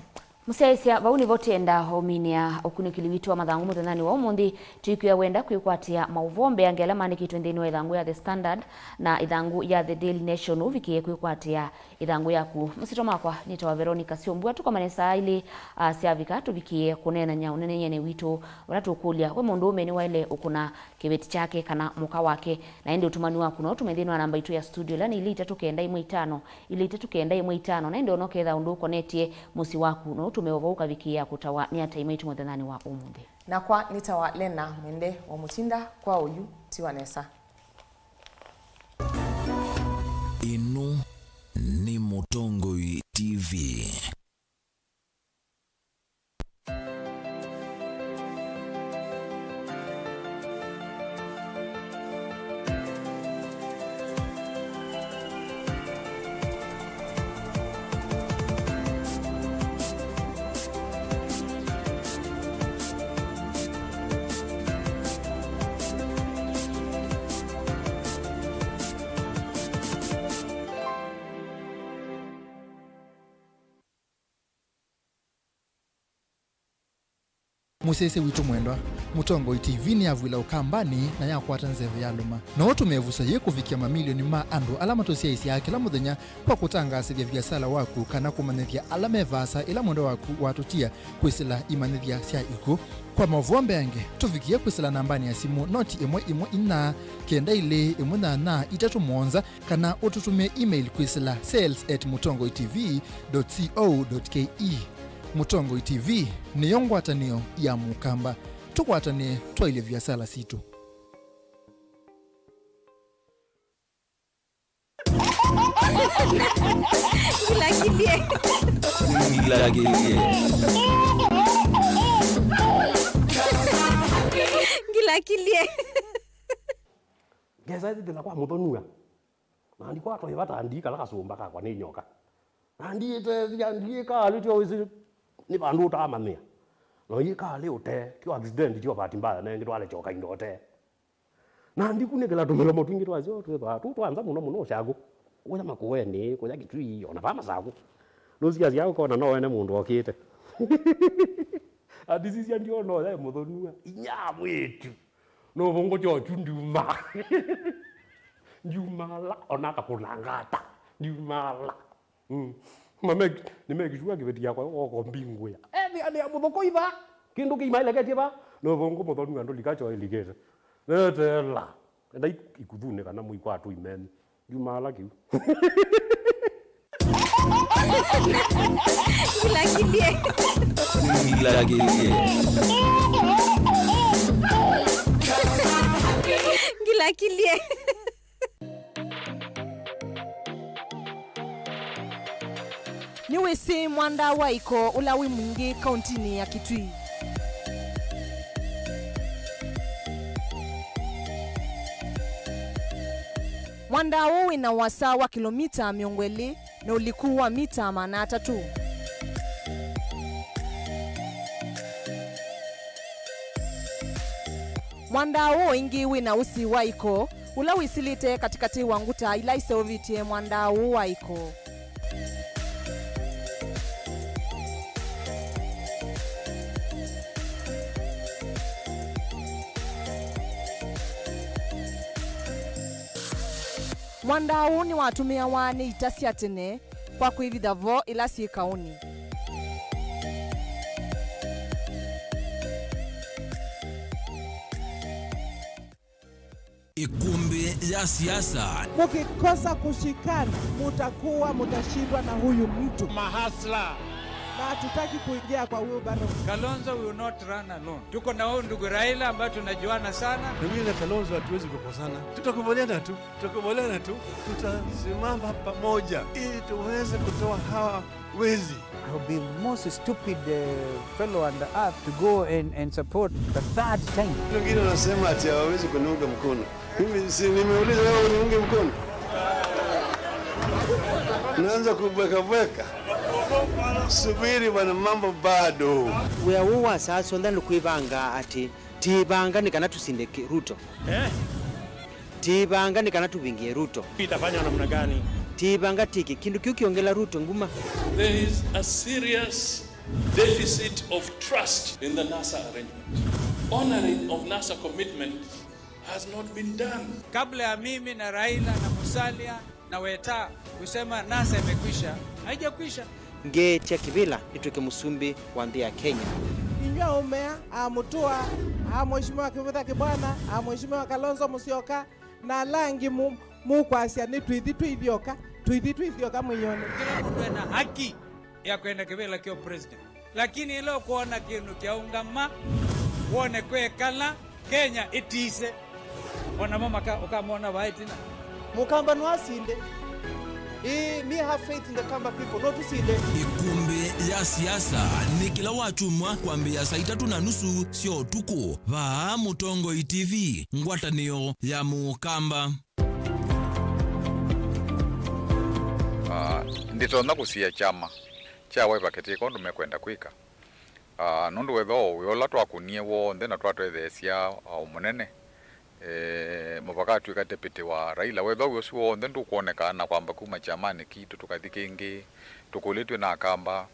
Mũsyaĩĩsya, vau nĩvo twĩenda ũminĩa ũkunĩkĩli witũ wa mathangũ mũthenyanĩ wa ũmũnthĩ. Tũikwĩa wenda kwĩkwatĩa maũvoo mbeange ala maandĩkĩtwe nthĩnĩ wa ĩthangũ ya The Standard na ĩthangũ ya The Daily Nation ũvikĩe kwĩkwatĩa ĩthangũ yaku. Masitwa makwa nĩtawa Veronica Syombua. Tũkomane saa ilĩ, ah, syavika tũvikĩe kũneenany'a ũnenenyanĩ witũ, vala tũkũlya, we mũndũũme nĩwaĩle ũkũna kĩveti kyake kana mũka wake? Na ĩndĩ ũtũmani waku no ũtũme nthĩnĩ wa namba itũ ya studio, ĩla nĩ ilĩ itatũ kenda ĩmwe itano, ilĩ itatũ kenda ĩmwe itano. Na ĩndĩ ona ũketha ũndũ ũkonetye mũsyĩ waku, no ũtũme o vau ũkavikĩĩa kũtawa nĩ atai maitũ mũthenyanĩ wa ũmũnthĩ. Nakwa nĩtawa Lena Mwende wa Mũtinda, kwa oyu tiwa nesa. Ĩno nĩ Mũtongoi T V. Mũsyaĩĩsya witũ mwendwa, Mũtongoi T V nĩyavw'ĩla ũkambanĩ na yakwata nzeve yalũma. No ũtũme ĩvuso yĩĩ kũvikĩa mamilioni ma andũ ala matũsyaĩĩsyaa kĩla mũthenya kwa kũtangaasĩthya viasala waku kana kũmanyĩthya ala me vaasa ĩla mwendwa waku watũtia kwĩsĩla imanyĩthya sya ikw'ũ. Kwa maũvoo mbeange, tũvikĩe kwĩsĩla nambanĩ ya simũ noti ĩmwe ĩmwe inya, kenda ilĩ ĩmwe nyanya itatũ mũonza, kana ũtũtũmĩe email kwĩsĩla sales at mũtongoi T V dot co dot K E. Mũtongoi T V nĩyo ngwatanĩo ya Mũkamba. Tũkwatanĩe twaĩlye viasala sitũ. Ngilakilie. Ngilakilie. Ngilakilie. Ngesa ĩthĩla kwa mũthonua. Na ndikwatwa ĩvata ndikala kasũmba kakwa nĩ nyoka. Na ndiĩtethya, ndiĩkaalĩtyo wĩsĩ nĩ vandũ ũtaamanyĩa. Na yĩkaalĩ ũtee, tyo accident, tyo bahati mbaya, nengĩ twale kyoka indo ũtee. Na ndikunĩkĩla tũmĩlomo twingĩ twasyo twĩthwaa tũ twanza mũno mũno ũsyaku. Kũya Makueni, kũya Kitui, ona vaa Masaku. Nũsiasya ũkona no wene mũndũ okĩte. Andisisya ndiona ũya e mũthonua. Inya mwĩtu. No vũngũ kyochu ndiuma. Ndiumala, ona akakũnanga ata. Ndiumala. Mm. Mame, nĩmekĩsua kĩveti yakwa oko mbingũya. Ethĩa nĩ ya mũthũkũ iva. Kĩndũ kĩimaĩleketye va. No vũngũ mũthonua ndũlika kyo ĩlikĩte. Etela. Enda ik-, ikuthunĩ kana mũikwatũ imeni. Ndiumaala kĩu. Ngilakilie. Ngilakilie. Ngilakilie. Nĩwĩsĩ mwandaa wa ĩko ũla wĩ mwingĩ kauntinĩ ya Kitui? Mwandaa ũũ wĩ na ũasa wa kĩlomita mĩongo ĩlĩ na ũliku wa mita maana atatũ. Mwandaa ũũ ĩngĩ wĩ na ũsĩ wa ĩko ũla wĩsĩlĩte katĩkatĩ wa nguta ila iseũvĩtye mwandaa ũũ wa ĩko. Mwandaa ũũ nĩwatũmĩawa nĩ ita sya tene kwa kwĩvitha vo ĩla syĩ kaũnĩ. Ĩkũmbĩ ya siasa. Mkikosa kushikana, mutakuwa mutashindwa na huyu mtu. Mahasla. Na hatutaki kuingia kwa wheelbarrow. Kalonzo will not run alone. Tuko na huyu ndugu Raila ambaye tunajuana sana. Na mimi na Kalonzo hatuwezi kukosana. Tutakubaliana tu. Tutakubaliana tu. Tutasimama pamoja ili tuweze kutoa hawa wezi. I'll be the most stupid, uh, fellow on the earth to go and, and support the third time. Wengine wanasema ati hawawezi kuniunga mkono. Mimi si nimeuliza wewe uniunge mkono? Naanza kubweka bweka. Subiri bwana, mambo bado. Wĩa ũũ wa saa syonthe nĩ kwĩvanga atĩ tĩĩvanga nĩ kana tũsinde kĩ-, Ruto. Eh? Tĩĩvanga nĩ kana tũvingie Ruto. Itafanywa namna gani? Tĩĩvanga tĩke kĩndũ kĩu kĩongela Ruto nguma. There is a serious deficit of trust in the NASA arrangement. Honoring of NASA commitments has not been done. Kabla ya mimi na Raila na Musalia na Weta kusema NASA imekwisha, haijakwisha. Ngeetya kĩvĩla nĩtw'ĩke mũsumbĩ wa nthĩ ya Kenya. Inyw'ĩ aũme aa, Mutua, aa Mheshimiwa Kivutha Kibwana, aa Mheshimiwa Kalonzo Musyoka, na ala angĩ mu-, mũkwasya nĩ twĩthi twĩ ithyoka, twĩthi twĩ ithyoka mwĩone. Kĩla mũndũ ena haki ya kwenda kĩvĩla kya president. Lakini ĩla ũkwona kĩndũ kyaũngama, wone kwekala, Kenya ĩtise. O namo maka-, ũkamona vaa ĩtina. Mũkamba no asinde. Ĩĩ, me have faith in the Kamba people. No tũsinde. Ĩkũmbĩ ya siasa nĩ kĩla wakyumwa kwambĩĩa saa itatũ na nusu sya ũtukũ. Vaa Mũtongoi T V, ngwatanĩo ya Mũkamba. Ah, nditonya kũsia kyama kya Wiper kĩtĩka ũndũ mekwenda kwĩka. Ah, nũndũ wethĩwa wĩa ũla twakũnie w'onthe na twatetheesya, ah, ũmũnene, eh, mũvaka atw'ĩka deputy wa Raila, wethĩwa wĩa ũsu w'onthe ndũkwoneka na kwamba kuma kyamanĩ kitũ tũkathi kĩngĩ, tũkũlĩtw'e na Akamba,